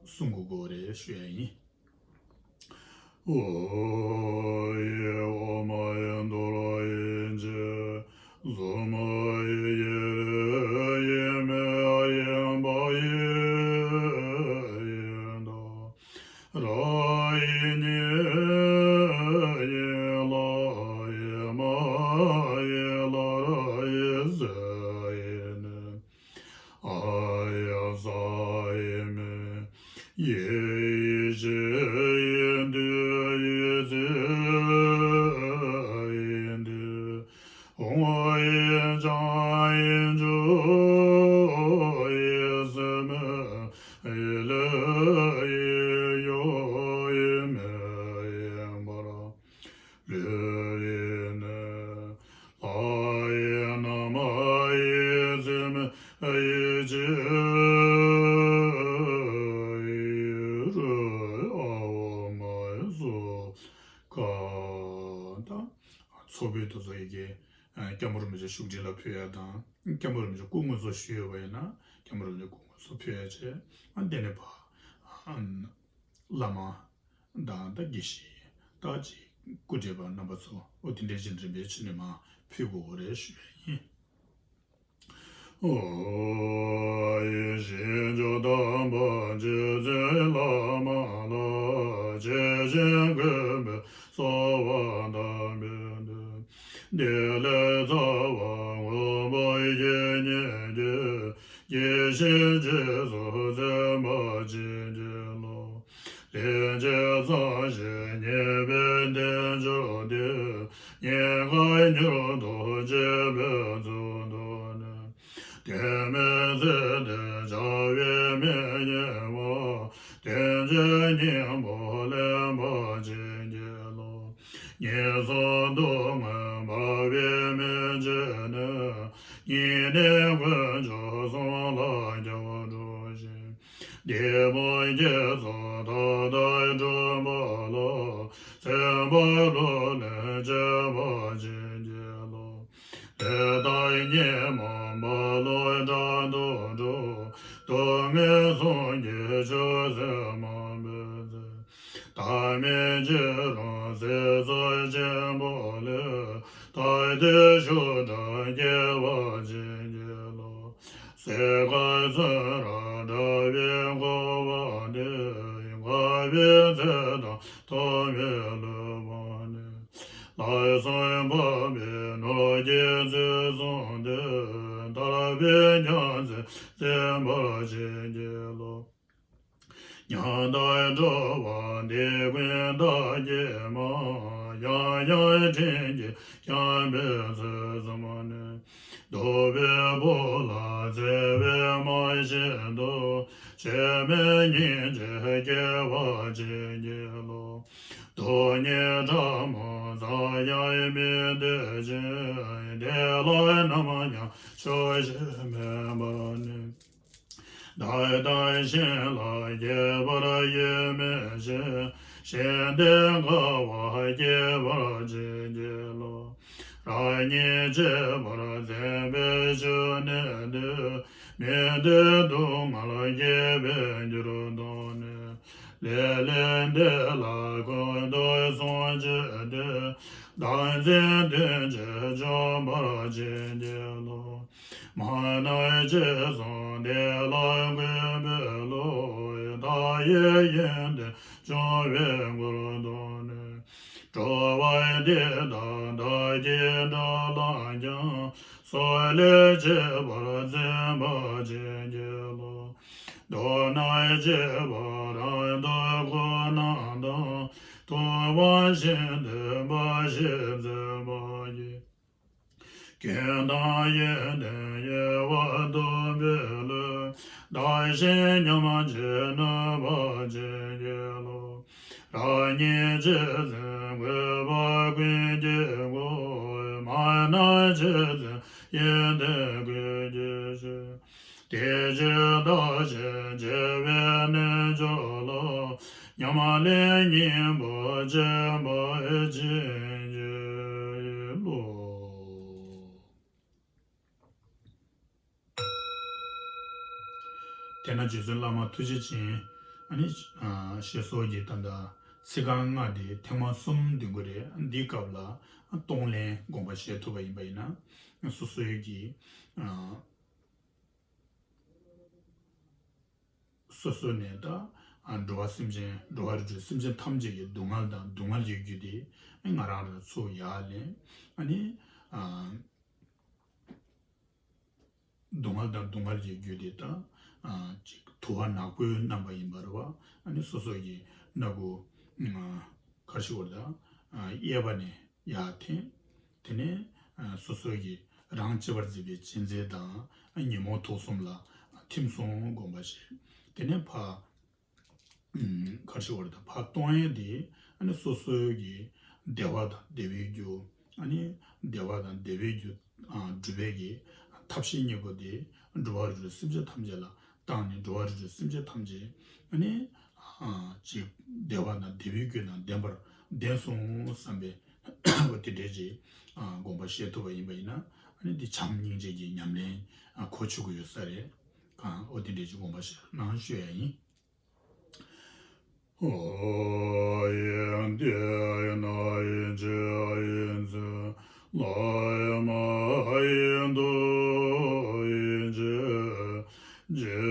གསུང་དགོས་ཀྱི་རེད་ཞུ་ཡ་ཡིན། ཨོ་ཡེ་ཨོ་མ་ཡེ་མདོ་ལ་ཡིན་གྱི། གཟུགས་མ་ཡེ་ཡེ་ཡེ་མེ་ཡེ་ཡེ་བ་ཡེ་ཡེ་ད། ར་ཡེ་ཉེ་ཡེ་ལ་ཡེ་མ་ཡེ་ལ་ར་ཡེ་ཟེར་ཡེ་ནི། ཨ་ཡ་ས་ཡེ་མེ། ཡེ་ཡེ་ཤེས་ཡེ་འདུས་ཡེ་ཚེ་ཡེ་འདུས། ཧོང་ཡེ་ཅང་ཡེ་ཇོ་ཡེ་སེ་མེ་ཡེ་ལེ་ཡེ་ཡོ་ཡེ་མེ་ཡེ་བ་ར། ལུས་ཡེ་ནི། ལྷ་ཡེ་ན་མ་ཡེ་ཚེ་མེ་ཡེ་ཅེ་ཡེ་རུ། ཡི་གེ་སྐྱབས་མགོན་རིན་པོ་ཆེ་བཞུགས་ཁྲི་ལ་ཕུལ་ཡ་དང་། སྐྱབས་མགོན་རིན་པོ་ཆེ་སྐུ་དངོས་སུ་བཞུགས་ཡོད་པ་ཡིན་ན་སྐྱབས་མགོན་རིན་པོ་ཆེ་སྐུ་དངོས་སུ་ཕུལ་ཡ་བྱས། ཨ་དེ་ནས་ཕར་བླ་མ་དང་ད་དགེ་བཤེས་ད་ཅིག་སྐུ་བགྲེས་པ་རྣམ་པ་ཚོ། ཨོ་དེ་འདྲས་ཅིག་རིམ་པས་བྱས་ནས་མར་ཕུལ་དགོས་རེད་ཞུ་ཡ་ཡིན། ཨོ། ཡེ་ཤེས་མཆོག་དམ་པ་རྗེ་བཙུན་བླ་མ་ལ། ཇི་བཞིན་གུས་པས་གསོལ་བ་འདེབས་པའི་མཐུས། བདེ་ལེགས་རྩ་བ་ངོ་བོ་ཡེ་ཉིད་ཀྱི། དགེ་བཤེས་རྗེས་སུ་འཛིན་པ་བྱིན་གྱིས་རློབས། ལྷན་ཅིག་གཙང་ཞིང་ཉེ་བའི་རྟེན་མཆོག་འདི། ཉེ་དགའ་མྱུར་དུ་བྱེད་པའི་ཚུལ་དུ་ནི། དེ་མིན་ཚེ་འདིར་བྱ་བའི་མི་ཉམས་པ། དོན་ཆེན་སྙིང་པོ་ལེན་པར་བྱིན་གྱིས་རློབས། ངན་སོང་སྡུག་བསྔལ་འབར་བའི་མུ་ཁྱུད་ནས། སྙིགས་དུས་དཀོན་མཆོག་གསུམ་ལ་སྐྱབས་འགྲོ་ཞིང་། བདུད་དཔུང་བརྒྱད་ཚོགས་མཐའ་དག་འཁྲུགས་པ་ལ། བཙུན་པ་ལོ་ལོན་བྱེད་པར་བྱིན་གྱིས་རློབས། ལས་དང་ཉོན་མོངས་རྦ་ཀློང་དགྲ་དུ་སྒྲོག། སྡུག་བསྔལ་གསུམ་གྱི་ཆུ་སྲིན་མང་པོའི་ཚེ། མཐའ་མེད་ཁྱེད་རང་ཟས་ཚོགས་ཆེན་པོ་ལས། ཐར་ཏེ་ཤུགས་དྲག་སྐྱེ་བར་བྱིན་གྱིས་རློབས། སྲིད་མཁར་མཚོན་རབ་བྲག་པའི་འཁོར་བ་འདི། འགག་པའི་ཚེ་དང་ཐོག་མེད་ལུས་པ་ནས། ལྷག་བསམ་འཕགས་པའི་ནོར་གྱིས་ཚུལ་བཟུང་སྟེ། ཐར་པའི་རྒྱལ་མཚན་འཛིན་པར་བྱིན་གྱིས་རློབས། ཉམ་ཐག་འགྲོ་བ་འདི་ཀུན་བདག་གིས་མ། ཡང་ཡང་དྲིན་གྱིས་བསྐྱངས་པའི་ཚུལ་བཟུང་ནས། སྡུག་པའི་བུ་ལ་བརྩེ་བའི་མ་བྱིན་དུ། ཆོས་མིན་སྙིང་རྗེ་སྐྱེ་བར་བྱིན་གྱིས་རློབས། སྡུག་བསྔལ་ཕྲ་མོ་ཙམ་ཡང་མི་འདོད་ཅིང་། བདེ་ལ་ནམ་ཡང་ཆོག་ཤེས་མེད་པར་ནི། བདག་དང་གཞན་ལ་ཁྱད་པར་ཡོད་མིན་ཞིང་། གཞན་དོན་དཀའ་བ་སྐྱེད་པར་བྱེད་ཀྱི་ལོ། རང་ཉིད་གཅེས་པར་འཛིན་པའི་ཆོས་ནི་འདི། མི་འདོད་སྡུག་བསྔལ་སྐྱེད་པའི་རྒྱུར་མཐོང་ནས། ལས་ལས་འདི་ལ་ཀུན་ཏུ་སྲུང་བྱེད་དེ། བདག་འཛིན་དོན་བྱེད་འཇོམས་པར་བྱེད་ཀྱི་ལོ། མ་ནིང་ཅི་བསམ་བདེ་ལ་འགོད་པའི་བློ། བདག་ཡི་ཡོན་ཏན་འབྱུང་བའི་མགུར་གཏོང་ནས། འགྲོ་བ་འདི་དག་བདག་གི་དགྲར་ལངས་ཀྱང་། སྲོག་ལས་གཅེས་པར་འཛིན་པར་བྱེད་ཀྱི་ལོ། མདོར་ན་གཅེས་པ་རང་སྡུག་ཁོ་ན་དང་། ཐུབ་དབང་ཤིན་ཏུ་འབའ་ཞིག་འཛིན་པ་ཡིས། སྐྱོན་དང་ཡོན་ཏན་གཡོ་བ་སྡུག་པའི་བློས། བདག་གཞན་མཉམ་བརྗེ་ནུས་པར་བྱེད་ཀྱི་ལོ། རང་ཉིད་གཅེས་འཛིན་དགོས་པ་ཀུན་གྱི་སྒོ། མ་ནིང་གཅེས་འཛིན་ཡོན་ཏན་ཀུན་གྱི་གཞི། དེ་ཕྱིར་བདག་གཞན་བརྗེ་བའི་རྣལ་འབྱོར་ལ། ཉམས་ལེན་སྙིང་པོ་བྱེད་པར་བྱིན་གྱིས་རློབས། དེས་ན་རྗེ་བཙུན་བླ་མ་ཐུགས་རྗེ་ཅན། ཨ་ནི་ཞེས་སོགས་ཀྱི་ད་ལྟ་ཚིག་རྐང་ལྔ་དེ་ཐེངས་མ་གསུམ་འདོན་དགོས་རེད། འདིའི་སྐབས་ལ་གཏོང་ལེན་དགོངས་པ་བཞེས་ཐུབ་པ་ཡིན་པ་ཡིན་ན། སོ་སོའི་གི་སོ་སོ་ནས་ད་འགྲོ་བ་སེམས་ཅན། འགྲོ་བ་རིགས་དྲུག་སེམས་ཅན་ཐམས་ཅད་ཀྱི་སྡུག་བསྔལ་དང་སྡུག་བསྔལ་གྱི་རྒྱུ་དེ་ང་རང་རང་ཚུར་ཡར་ལེན། ཨ་ནི། སྡུག་བསྔལ་དང་སྡུག་བསྔལ་གྱི་རྒྱུ་དེ་དང་། ཅིག་དུ་བ་ནག་པོའི་རྣམ་པ་ཡིན་པ་རེད་བ། ཨ་ནི་སོ་སོ་ཡི་སྣ་ཁུག་གར་ཞིག་བར་དང་གཡས་པ་ནས་ཡར་འཐེན། དེ་ནས་སོ་སོ་ཡི་རང་གཅེས་པར་འཛིན་པའི་གཅེས་འཛིན་དང་ཉོན་མོངས་དུག་གསུམ་ལ་ཐིམ་སོང་དགོངས་པ་བཞེས། དེ་ནས་ཕར་གར་ཞིག་བར་དང་ཕར་གཏོང་ཡས་དེ། ཨ་ནི་སོ་སོའི་གི་བདེ་བ་དང་བདེ་བའི་རྒྱུ། ཨ་ནི་བདེ་བ་དང་བདེ་བའི་རྒྱུ་སྒྲུབ་པའི་གི་ཐབས་ཤེས་གཉིས་པོ་དེ། འགྲོ་བ་རིགས་དྲུག་སེམས་ཅན་ཐམས་ཅད་ལ་བཏང་ནས། འགྲོ་བ་རིགས་དྲུག་སེམས་ཅན་ཐམས་ཅད་ཨ་ནི་ཅིག་བདེ་བ་དང་བདེ་བའི་རྒྱུ་དང་ལྡན་པར་ལྡན་སོང་བསམ་པའི་ འོ་དེ་འདྲའི་ཅིག་དགོངས་པ་བཞེས་ཐུབ་པ་ཡིན་པ་ཡིན་ན། ཨ་ནི་འདི་བྱམས་སྙིང་རྗེ་གི་ཉམས་ལེན་གོ་ཆོད་ཀྱི་ཡོད་ས་རེད། གང་འོ་དེ་འདྲའི་ཅིག་དགོངས་པ་བཞེས་གནང་ཞུ་ཡ་ཡིན། ཨོ་ཡེ་འདི་ཡེ་ན་ཡེ་ཇི་ཡེ་ཛི་ལ་ཡེ་མ་ཡེ་དུ་ཡེ་ཇི་ཇི་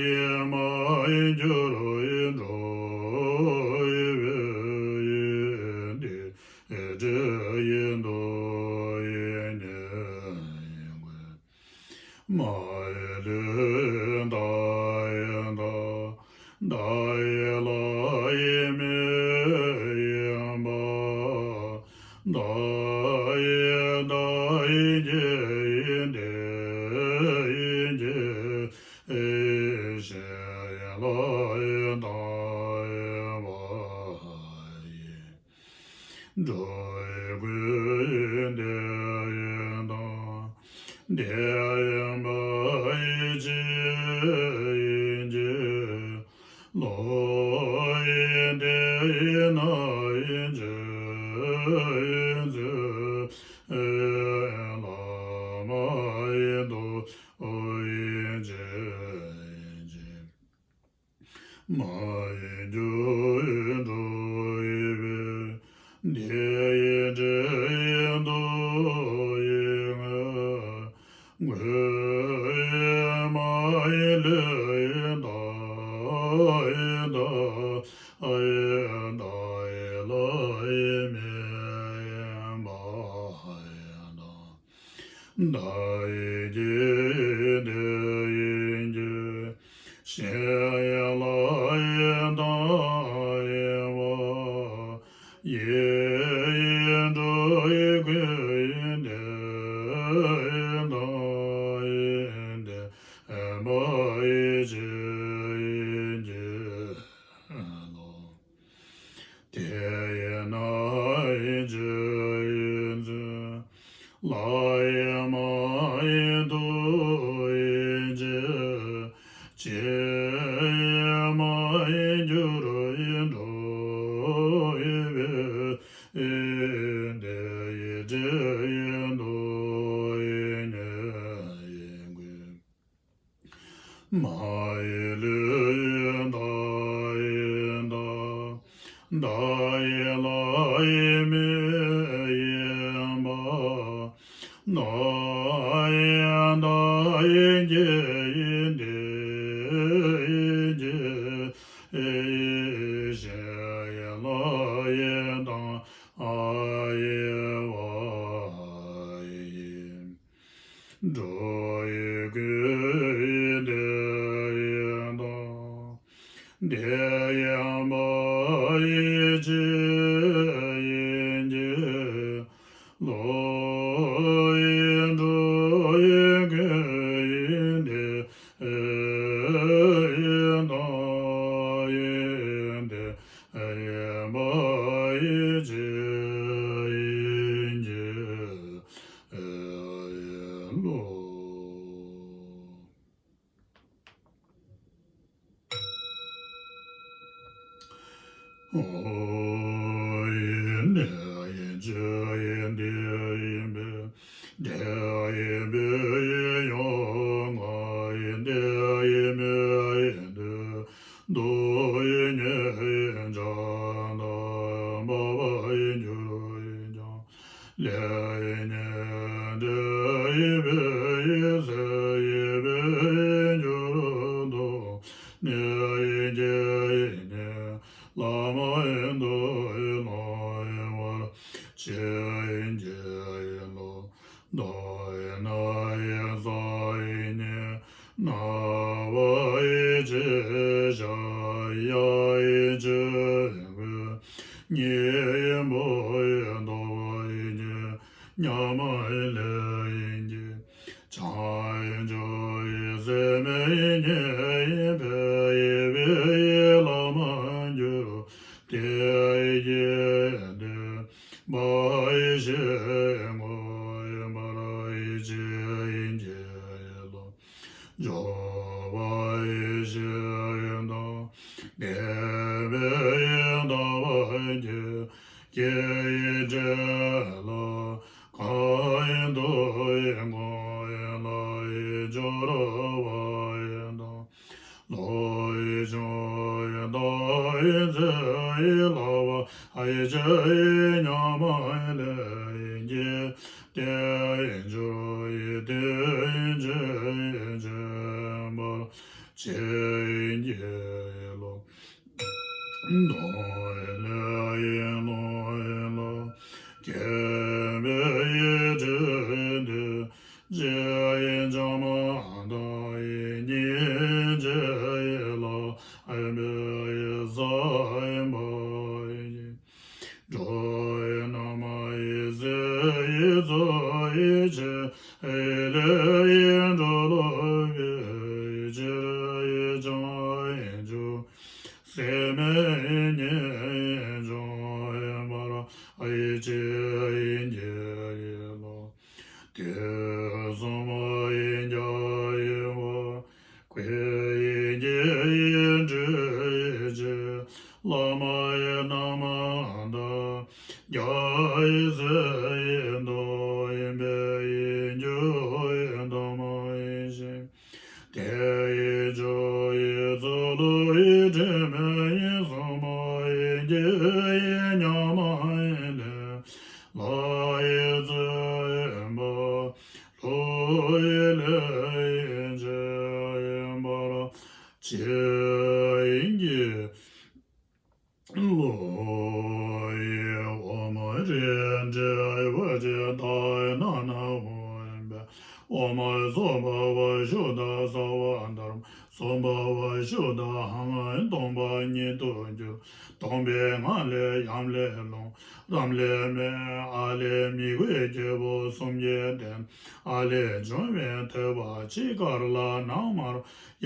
ཡེ་མ་ཡེ་གྱུར་ཡེ་འགྲོ་ཡེ་བེ་ཡེ་འདི་ཡེ་ཇི་ཡེ་དུ་ཡེ་ཉེ་ཡེ་གུ། མ་ཡེ་ལུས་ད་ཡེ་ད་ད་ཡེ་ལ་ཡེ་མེ་ཡེ་བ་ད་ཡེ་ད་ཡེ་ཇེ་ཡེ་དེ་ཡེ་ཇེ་ཡེ་ཤེ་ཡེ་ལ་ཡེ་ད་ཡེ་བ་ཡེ། འགྲོ་ཡི་ཀུན་དེ་ཡི་དང་དེ་ཡི་མ་ཡི་ཅི་ཡི་ཅི། ལོ་ཡི་དེ་ཡི་ན་ཡི་ཅི་ཡི་ཅི། ལ་མ་ཡི་དོ་ཡི་ཅི་ཡི་ཅི། མ་ཡི་འགྱུར་འགྲོ་ཡི་བེ་དེ་ཡི་འདྲེ་ཡི་མདོ་ཡི་ང་། མགོ་ཡི་མ་ཡི་ལུས་ཡི་ད་ཡི་ད་ཡི་ད་ཡི་ལ་ཡི་མེ་ཡི་བ་ཡི་ད། ད་ཡི་གེ་དེ་ཡི་གེ་ཤེ་ཡི་ལ་ཡི་ད་ཡི་བ་ཡི་ཡི་འགྲོ་ཡི་ཀུན་ཡི་དེ་ཡི་ད་ཡི་དེ་བ་ཡི་ཅི་ཡི་གེ་ལ། དེ་ཡི་ན་ཡི་ཇི་ཡི་ཛི་ལ་ཡི་མ་ཡི་དུ་ཡི་ཇི། ཇི་ཡི་མ་ཡི་འགྱུར་ཡི་འགྲོ་ཡི་བེ་ཡི་དེ་ཡི་ཇི་ཡི་དུ་ཡི་ཉེ་ཡི་གུ། མ་ཡི་ལུས་ད་ཡི་ད་ད་ཡི་ལ་ཡི་མེ་ཡི་བ་ད་ཡི་ད་ཡི་གེ་ཡི་དེ་ཡི་གེ་ཡི་ཤེ་ཡི་ལ་ཡི་ད་ཡི་བ་ཡི། འགྲོ་ཡི་ཀུན་དེ་ཡི་དང་དེ་ཡི་མ་ཡི་ཅི་ཡི་ཅི། ལོ་ཡི་འགྲོ་ཡི་ཀུན་ཡི་དེ་ཡི་དང་ཡི་དེ་ཡི་མ་ཡི་ཅི་ཡི་ཅི། ཨེ་ལོ། ཨོ་ཡེ་ནེ་ཡེ་ཇི་ཡེ་འདི་ཡེ་བེ་དེ་ཡེ་བེ་ཡེ་ཡོ་ང་ཡེ་དེ་ཡེ་མེ་ཡེ་དེ་དོ་ཡེ་ཉེ་ཡེ་ཇ་ད་བ་བ་ཡེ་འགྱུར་ཡེ་ཇ། ལེ་ཉེ་འདྲེ་ཡི་བེ་ཡི་སེ་ཡི་བེ་ཡི་འགྱུར་དོ་ནེ་ཡི་ཇེ་ཡི་ཉེ་ལ་མ་ཡི་དོ་ཡི་ལོ་ཡི་བ་ལ་ཇེ་ཡི་ཇེ་ཡི་ལོ་དོ་ཡི་ན་ཡི་ས་ཡི་ཉེ་ན་བ་ཡི་ཇེ་ཤ་ཡ་ཡི་ཇེ་གུ་ཉེ་ཡི་བོ་ཡི་དོ་བ་ཡི་ཉེ་ཉ་མ་ཡི་ལེ་ཡི་ཉེ་ཆ་ཡི་ཇོ་ཡི་སེ་མེ་ཡི་ཉེ་ཡི་བེ་ཡི་བེ་ཡི་ལ་མ་འགྱུར་དེ་ཡི་ཡེ་དེ་བ་ཡི་ཤེ་ངོ་ཡི་བ་ར་ཡི་ཇེ་ཡི་ཇེ་ལོ། ཇོ་བ་ཡེ་ཤེས་དང་དེ་བའི་ཡེ་ད་བ་ཡེ་ཀྱེ་ཡེ་ཏྲེ་ དུ་ཡི་གོ་ཡི་ལ་ཡི་སྦྱོར་བ་ཡི་དང་། ལོ་ཡི་ཆུ་ཡི་ཟླ་ཡི་ཚེས་ཡི་ལ་བ་ཡི་ཆེ་ཡི་ཉ་མ་ཡི་ལེ་ཡི་ཀྱི་ཏེ་ཡི་ཆུ་ཡི་ཏེ་ཡི་ཆེ་ཡི་ཆེ་བར་ཆེ་ཡི་ཀྱི་ལོ། ལོ་ཡི་ལེ་ཡི་ལོ་ཡི་ལ་ཀེ་བེ་ཡི་ཏེ་ཏེ་ཅེ་ཡི་ཇ་མ་ད་ཡི་ཉི་ཅེ་ཡི་ལ་ཨེ་བེ་ཡི་ས་ཨེ་བ་ཡི་ཇོ་ཡི་ན་མ་ཡི་ཟེ་ཡི་ཛོ་ཡི་ཅེ་ཡི་ལེ་ཡི་ཇོ་ལོ་བེ་ཡི་ཅེ་ཡི་ཇ་ཡི་ཇོ་སེ་མེ་ཡི་ཉེ་ཡི་ཇོ་ཡི་བ་ར་ཡི་ཅེ་ཡི་ཉེ་ཡི་ལ། དེ་སོ་མ་ཡི་རྒྱ་ཡི་བ། ཀུ་ཡི་རྒྱ་ཡི་འདྲི་ཡི་ཅི། ལ་མ་ཡི་ན་མ་ད། རྒྱ་ཡི་ཟེ་ཡི་ད་ཡི་བེ་ཡི་རྒྱུ་ཡི་ད་མ་ཡི་ཞི། དེ་ཡི་ཇོ་ཡི་ཙོ་ལུ་ཡི་དྲི་མེ་ཡི་སོ་མ་ཡི་རྒྱ་ཡི་ཉ་མ་ཡི་ལེ། ལ་ཡི་ཙེ་ཡིན་པ། ལུ་ཡི་ལེ་ཡི་ཅེ་ཡིན་པ་ལ་ཅེ་ཡིན་གྱི་ལོ་ཡི་འོ་མ་རེ་འདྲེ་ཡི་བ་ཅེ་ད་ཡི་ན་ན་འོ་ཡིན་པ། འོ་མ་ཚོ་བ་བ་ཤུ་ད་ས་བ་དར་སོམ་པ་བ་ཤུ་ད་ཧ་ང་སྟོང་པ་ཉིད་དུ་གྱུར། སྟོང་པའི་ངང་ལས་ཡམ་ལས་ལོང་། རམ་ལས་མེ་ཨ་ལས་མི་གོས་སྐྱེ་བོ་སུམ་བརྒྱ་ལྡན། ཨ་ལས་བྱུང་བའི་ཐོད་པ་ཕྱི་དཀར་ལ་ནང་དམར།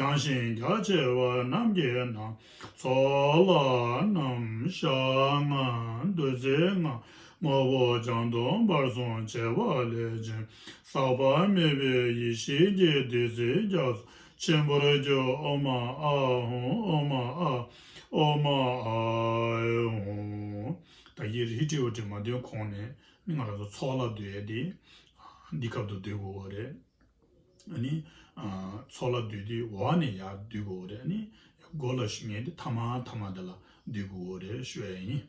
ཡང་ཞིང་རྒྱ་ཆེ་བ་རྣམས་ཀྱི་ནང་། ཚོགས་ལ་རྣམ་ཤར་ལྔ་བདུད་རྩི་ལྔ། དངོས་པོ་བྱང་དུ་འབར་གསུམ་བྱེ་བ་ལས་བྱུང་། ཟག་པ་མེད་པའི་ཡེ་ཤེས་ཀྱི་བདུད་རྩི་རྒྱ་མཚོ་ཆེན་པོར་གྱུར། ཨོ་མ་ཨ་ཧུང་། ཨོ་མ་ཨ། ཨོ་མ་ཨ་ཧུང་། ད་ཡི་རི་ཏྲི་བ་ཏྲི་མ་འདོན་གོང་ནས་ང་རང་ཚོ་ཚོགས་ལ་འདུས་ཡས་དེ་འདི་སྐབས་དུ་འདུས་དགོས་པ་རེད། ཨ་ནི་ཚོགས་ལ་འདུས་དེ་འོག་ནས་ཡར་འདུས་དགོས་པ་རེད། ཨ་ནི་མགོ་ལ་ཞུ་མཁན་དེ་ཐ་མ་ཐ་མ་དེ་ལ་འདུས་དགོས་པ་རེད་ཞུ་ཡས་ཡིན།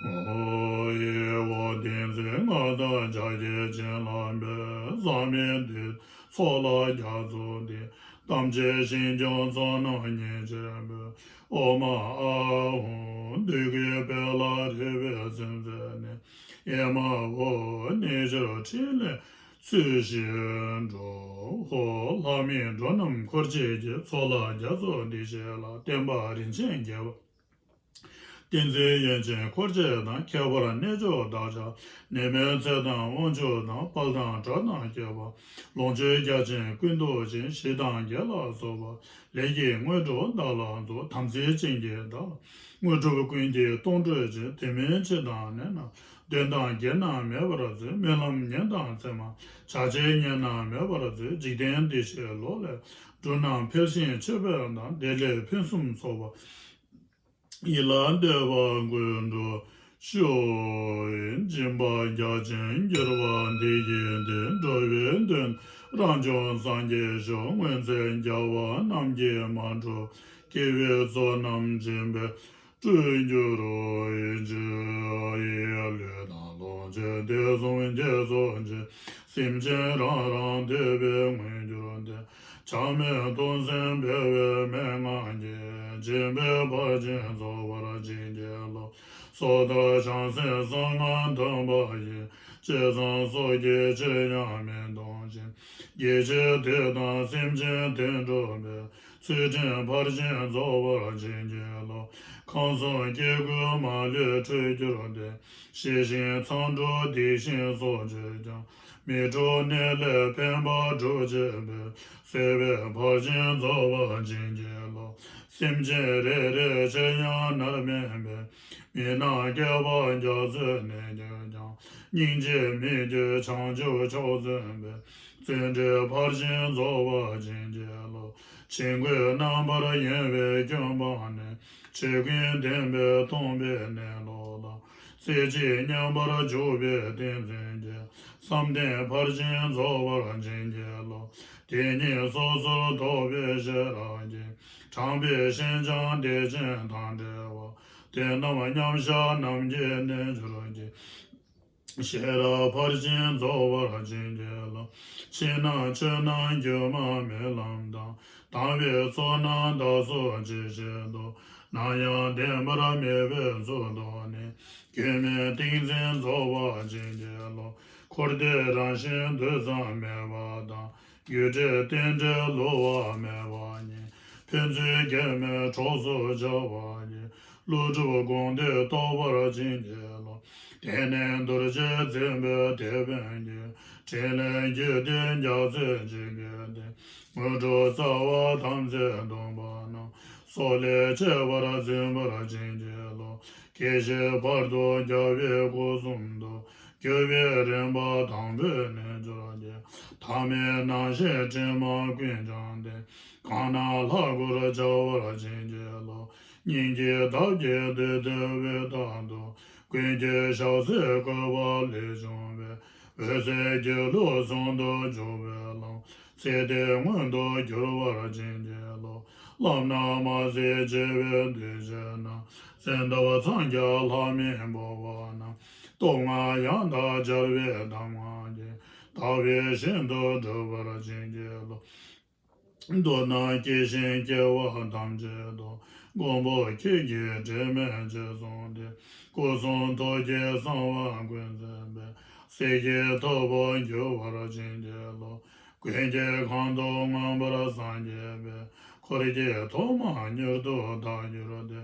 ཨོ་ཡེ་ཨོ་བདེན་ཚིག་ང་དང་ཕྱག་རྒྱའི་བྱིན་རླབས་འཕེལ། ཟག་མེད་བདུད་ཚོགས་ལ་རྒྱ་མཚོ་འདི། ཐམས་ཅད་ཞིང་སྐྱོང་ཚོགས་རྣམས་ཉིད་ཅེས་འབོད། ཨོ་མ་ཨ་ཧུང་། བདུད་ཀྱི་དཔལ་ལ་རས་པའི་ཚེམས་མཛད་ནས། ཨེ་མ་ཧོ་རྣལ་འབྱོར་ཕྲིན་ལས་ཚུལ་བཞིན་འགྲུབ། ཧོ་ལྷ་མིའི་འགྲོ་རྣམས་འཁོར་བཅས་ཀྱི། ཚོགས་ལ་རྒྱ་མཚོ་འདི་བཞེས་ལ། བསྟན་པ་རིན་ཆེན་རྒྱས་པ། བསྟན་འཛིན་ཡོན་ཅན་འཁོར་བཅས་དང་། ཁྱད་པར་རྣལ་འབྱོར་བདག་ཅག་ནད་མེད་ཚེ་དང་དབང་ཕྱུག་དང་། དཔལ་དང་གྲགས་དང་བཅས་པ་ལོངས་སྤྱོད་རྒྱ་ཆེན་ཀུན་འདུས་ཅན། ཞི་དང་རྒྱས་ལ་སོགས་པ་ལས་ཀྱི་དངོས་གྲུབ་བདག་ལ་སྩོལ། དམ་ཚིག་ཅན་གྱི་བདག་དངོས་གྲུབ་ཀུན་གྱི་སྟོང་གྲོགས་ཅན། དེ་མིན་ཕྱི་དང་ནང་ན་འདོན་དང་གྱེར་ན་མེད་པར་མཛོད། སྨོན་ལམ་ཉན་དང་ཚད་མ་བྱ་ཕྱིར་ཉན་ན་མེད་པར་མཛོད། འཇིག་རྟེན་འདི་ཕྱི་ལོགས་ལས་འགྲོ་རྣམས་འཕེལ་ཞིང་མཆོད་པ་དང་། བདེ་ལེགས་ཕུན་སུམ་ཚོགས་པ་ཡིད་ལ་འདོད་པ་ཀུན་འགྲུབ་ཤོག། སྦྱིན་པ་རྒྱ་ཆེན་གྱུར་པ་འདི་ཡིས་ཏེ། འགྲོ་བའི་དོན་རང་བྱུང་སངས་རྒྱས་ཤོག། སྔོན་ཚེ་རྒྱལ་བ་རྣམས་ཀྱིས་མ་གྲུབ་དགེ་བའི་ཚོགས་རྣམས་སྦྱིན་པས་སྤྲུལ་གྱུར་ཅིག། ལུས་དང་ལོངས་སྤྱོད་དུས་གསུམ་དགེ་ཚོགས་ཀྱིས། སེམས་ཅན་རང་རང་འདོད་པའི་མངོན་གྱུར་ཏེ། བྱམས་སྨོན་གཏོང་སེམས་འཕེལ་བའི་མན་ངག་གིས། སྦྱིན་པའི་ཕར་ཕྱིན་རྫོགས་པར་བྱིན་གྱིས་རློབས། སོ་ཐར་བྱང་སེམས་གསང་སྔགས་འདོན་པ་ཡིས། ཅི་བསམ་སོགས་ཀྱི་ཕྱིར་ཡང་མི་གཏོང་ཞིང་། དགེ་བྱེད་དེ་དག་སེམས་ཅན་དོན་སྒྲུབ་པའི། ཚུལ་ཁྲིམས་ཕར་ཕྱིན་རྫོགས་པར་བྱིན་གྱིས་རློབས། ཁམས་གསུམ་སྐྱེ་དགུའི་མ་ལུས་འཁྲུད་གྱུར་ཏེ། ཞི་ཞིང་མཚམས་སྒྲུབ་སྡིག་ཞིང་སྲོག་གཅོད་ཀྱང་། མི་འཁྲུགས་ནད་ལས་ཕན་པ་སྒྲུབ་བྱེད་པའི། བཟོད་པའི་ཕར་ཕྱིན་རྫོགས་པར་བྱིན་གྱིས་རློབས། སེམས་ཅན་རེ་རེའི་ཕྱིར་ཡང་མནར་མེད་པའི། མི་ནག་བསྐལ་པ་རྒྱ་མཚོའི་གནས་གྱུར་ཀྱང་། སྙིང་རྗེས་མི་བསྐྱོད་བྱང་ཆུབ་མཆོག་བརྩོན་པའི། བརྩོན་འགྲུས་ཕར་ཕྱིན་རྫོགས་པར་བྱིན་གྱིས་རློབས། བྱིང་རྒོད་རྣམ་པར་གཡེང་བའི་སྐྱོན་སྤངས་ནས། ཆོས་ཀུན་བདེན་པས་མཐོང་བའི་གནས་ལུགས་ལ། རྩེ་གཅིག་མཉམ་པར་འཇུག་པའི་ཏིང་འཛིན་གྱིས། བསམ་གཏན་ཕར་ཕྱིན་རྫོགས་པར་བྱིན་གྱིས་རློབས། དེ་ཉིད་སོ་སོར་རྟོག་པའི་ཤེས་རབ་ཀྱིས། དྲངས་པའི་ཞིང་བྱང་བདེ་ཆེན་དང་འབྲེལ་བ། དེ་རྣམས་མཉམ་གཞག་ནམ་མཁའི་རྣལ་འབྱོར་གྱིས། ཤེས་རབ་ཕར་ཕྱིན་རྫོགས་པར་བྱིན་གྱིས་རློབས། ཕྱི་ནང་ཆོས་རྣམས་སྒྱུ་མ་མེད་ལམ་དང་། དམ་པའི་ཚོགས་རྣམས་བདག་སོགས་ཇི་བཞིན་དུ། ནམ་ཡང་བདེན་པར་མེད་པའི་གཙུག་ཏོར་ནས། སྐྱོན་མེད་ཏིང་འཛིན་རྫོགས་པར་བྱིན་གྱིས་རློབས། འཁོར་འདས་རང་བཞིན་འདུས་ཙམ་མེད་པ་དང་། རྒྱུ་འབྲས་རྟེན་འབྲེལ་བསླུ་བ་མེད་པ་ཉིད། ཕན་ཚུན་སྐྱོན་མེད་གྲོགས་སུ་འཆར་བ་ཉིད། ཀླུ་སྒྲུབ་དགོངས་འདུས་རྟོགས་པར་བྱིན་གྱིས་རློབས། དེ་ནས་རྡོ་རྗེ་འཛིན་པའི་དེད་དཔོན་གྱིས། ཕྲིན་ལས་རྒྱུད་སྡེ་རྒྱ་མཚོས་འཇིག་གི་སྟེ། དངོས་གྲུབ་རྩ་བ་དམ་ཚིག་སྡོམ་པ་རྣམས། སྲོག་ལས་གཅེས་པར་འཛིན་པར་བྱིན་གྱིས་རློབས། སྐྱེ་ཤི་བར་དུ་རྒྱལ་བའི་སྐུ་གསུང་ཐུགས། སྐྱོབ་པའི་རིམ་པ་དང་པོའི་རྣལ་འབྱོར་གྱིས། ཐ་མལ་སྣང་ཤས་དྲི་མ་ཀུན་སྦྱངས་ཏེ། གང་རྣམས་ལྷ་སྐུར་སྦྱར་བར་བྱིན་གྱིས་རློབས། སྙིང་རྗེའི་འདབ་ཀྱིས་བདུད་སྡེ་འོད་དཔག་ཏུ། ཀུན་གྱི་ཞབས་སེན་བཀོད་པ་ལས་བྱུང་བའི། འོད་ཟེར་སྒྱུ་ལུས་ཟུང་དུ་འཇུག་པའི་ལམ། ཚེ་འདིའི་མངོན་དུ་གྱུར་པར་བྱིན་གྱིས་རློབས། ལམ་སྣ་མ་ཟད་བྱེ་བའི་གདུལ་བྱའི་ནང་། བཙན་ཐབས་འཚང་རྒྱ་ལྷ་མིན་འབོ་བ་རྣམས། སྟོབས་ལྔ་ཡང་དག་སྦྱར་བའི་གདམས་ངག་གིས། དག་པའི་ཞིང་དུ་སྒྲུབ་པར་བྱིན་གྱིས་རློབས། མདོར་ན་སྐྱེ་ཞིང་སྐྱེ་བ་ཐམས་ཅད་དུ། མགོན་པོ་ཁྱེད་ཀྱི་དྲིན་མེད་རྗེས་བཟུང་སྟེ། སྐུ་གསུང་ཐུགས་ཀྱི་གསང་བ་ཀུན་འཛིན་པའི། སྲས་ཀྱི་ཐུབ་པ་འགྱུར་བར་བྱིན་གྱིས་རློབས། ཀུན་གྱི་གང་དུ་མངོན་པར་སངས་རྒྱས་པའི། འཁོར་གྱི་ཐོག་མ་མྱུར་དུ་བདག་གྱུར་ཏེ།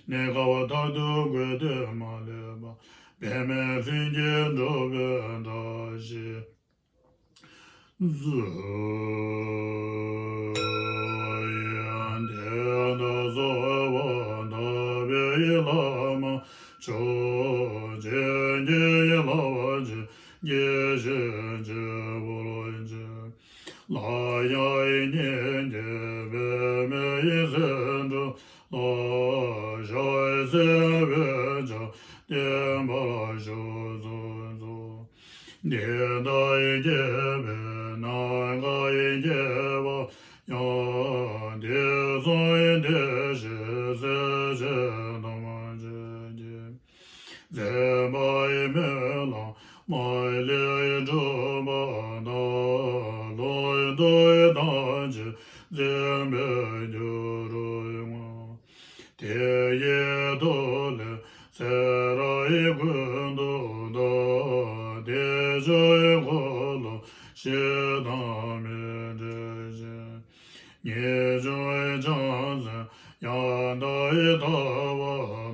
གནས་སྐབས་མཐར་ཐུག་དགོས་འདོད་མ་ལུས་པ། འབད་མེད་ལྷུན་གྱིས་འགྲུབ་པའི་བཀྲ་ཤིས་སྩོལ། ཡོན་ཏན་གསོལ་བ་འདེབས་པའི་བླ་མ་མཆོག། བྱིན་གྱིས་བརླབ་ཅིང་དགྱེས་ཤིག་ཅེས་འབོལ་ཅིང་། ལག་གཡས་སྙིང་གི་པདྨའི་ཚལ་དུ་ལ། ཞབས་སེན་འོད་ཀྱང་བརྟན་པར་ཤོག་ཟེར་སོ། འདི་ལྟར་རྒྱས་པའི་རྣམ་ཐར་རྒྱས་པ་ཡང་། དུས་གསུམ་བདེ་གཤེགས་སྲས་བཅས་ཐམས་ཅད་ཀྱི། མཛད་པ་སྨོན་ལམ་མ་ལུས་འགྲུབ་པ་དང་། ལུང་དུ་ཐམས་ཅད་འཛིན་པའི་རྒྱུར་བསྔོ། དེ་ཡི་མཐུ་ལས་ཚེ་རབས་ཀུན་ཏུ་བདག། བདེ་མཆོག་འཁོར་ལོ་ཞིང་དང་མི་འབྲལ་ཞིང་། ངེས་འབྱུང་བྱང་སེམས་ཡང་དག་ལྟ་བ་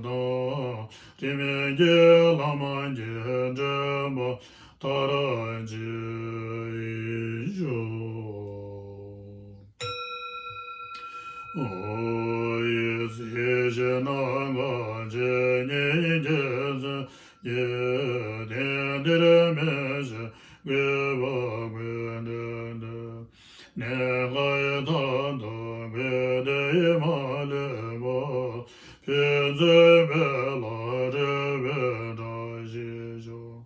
དང་། དྲི་མེད་ཀྱི་ལམ་གྱིས་འདྲེན་པ་མཐར་ཕྱིན་ཤོག། ཨོ་ཡེ་སྲིད་ཞི་གནས་ཁམས་ཇི་སྙེད་ཀྱི་སེམས་ཀྱི་དེང་འདིར་མི་ཤིགས་གུས་པ་ཀུན་འདྲེན་དུ། གནས་ལྔའི་མཐར་ཐུག་དགོས་འདོད་མ་ལུས་པ། ཕན་ཚུན་སྤེལ་ལ་སྤྲོས་པའི་བཀྲ་ཤིས་ཤོག།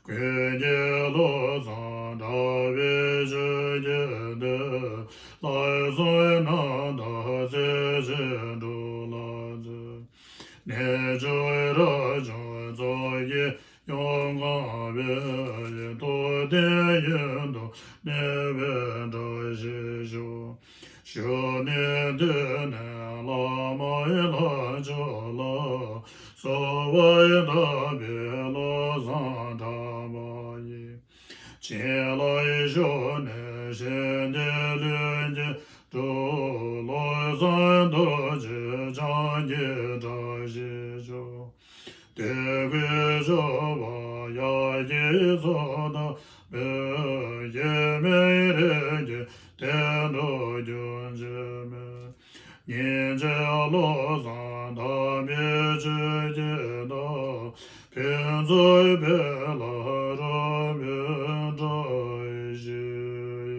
ཀུན་གྱི་བློ་བཟང་གྲགས་པའི་ཆོས་ཀྱི་སྟོབས། ལྷག་བསམ་རྣམ་དག་རྩེ་གཅིག་སྒྲུབ་ལ་མཛོད། གནས་མཆོག་རབ་བྱུང་ཚོགས་ཀྱི་ཡང་གང་བས། ཐུབ་བསྟན་ཡུན་དུ་གནས་པའི་བཀྲ་ཤིས་ཤོག། ཞུ་ནས་འདི་ནས་བླ་མ་ཡི་ལྷ་མཆོག་ལ། གསོལ་བ་འདེབས་པའི་བློ་བཟང་གྲགས་པ་ཡིས། བྱིན་རླབས་ཤུགས་ནས་ཞིང་འདི་ལུས་ཀྱི་གྲུབ། བློ་བཟང་རྡོ་རྗེ་འཆང་གི་བཀྲ་ཤིས་ཤོག། དད་གུས་མཆོད་པ་ཡ་གྱལ་ཚོགས་དང་འབོད། སྐྱེ་མེད་རིགས་ཀྱི་དོན་དུ་རྒྱུན་ཆད་མེད། ཉིན་བྱེད་བློ་བཟང་དམ་པའི་ཆོས་ཀྱི་བདག། ཕན་ཚུན་སྤེལ་ལ་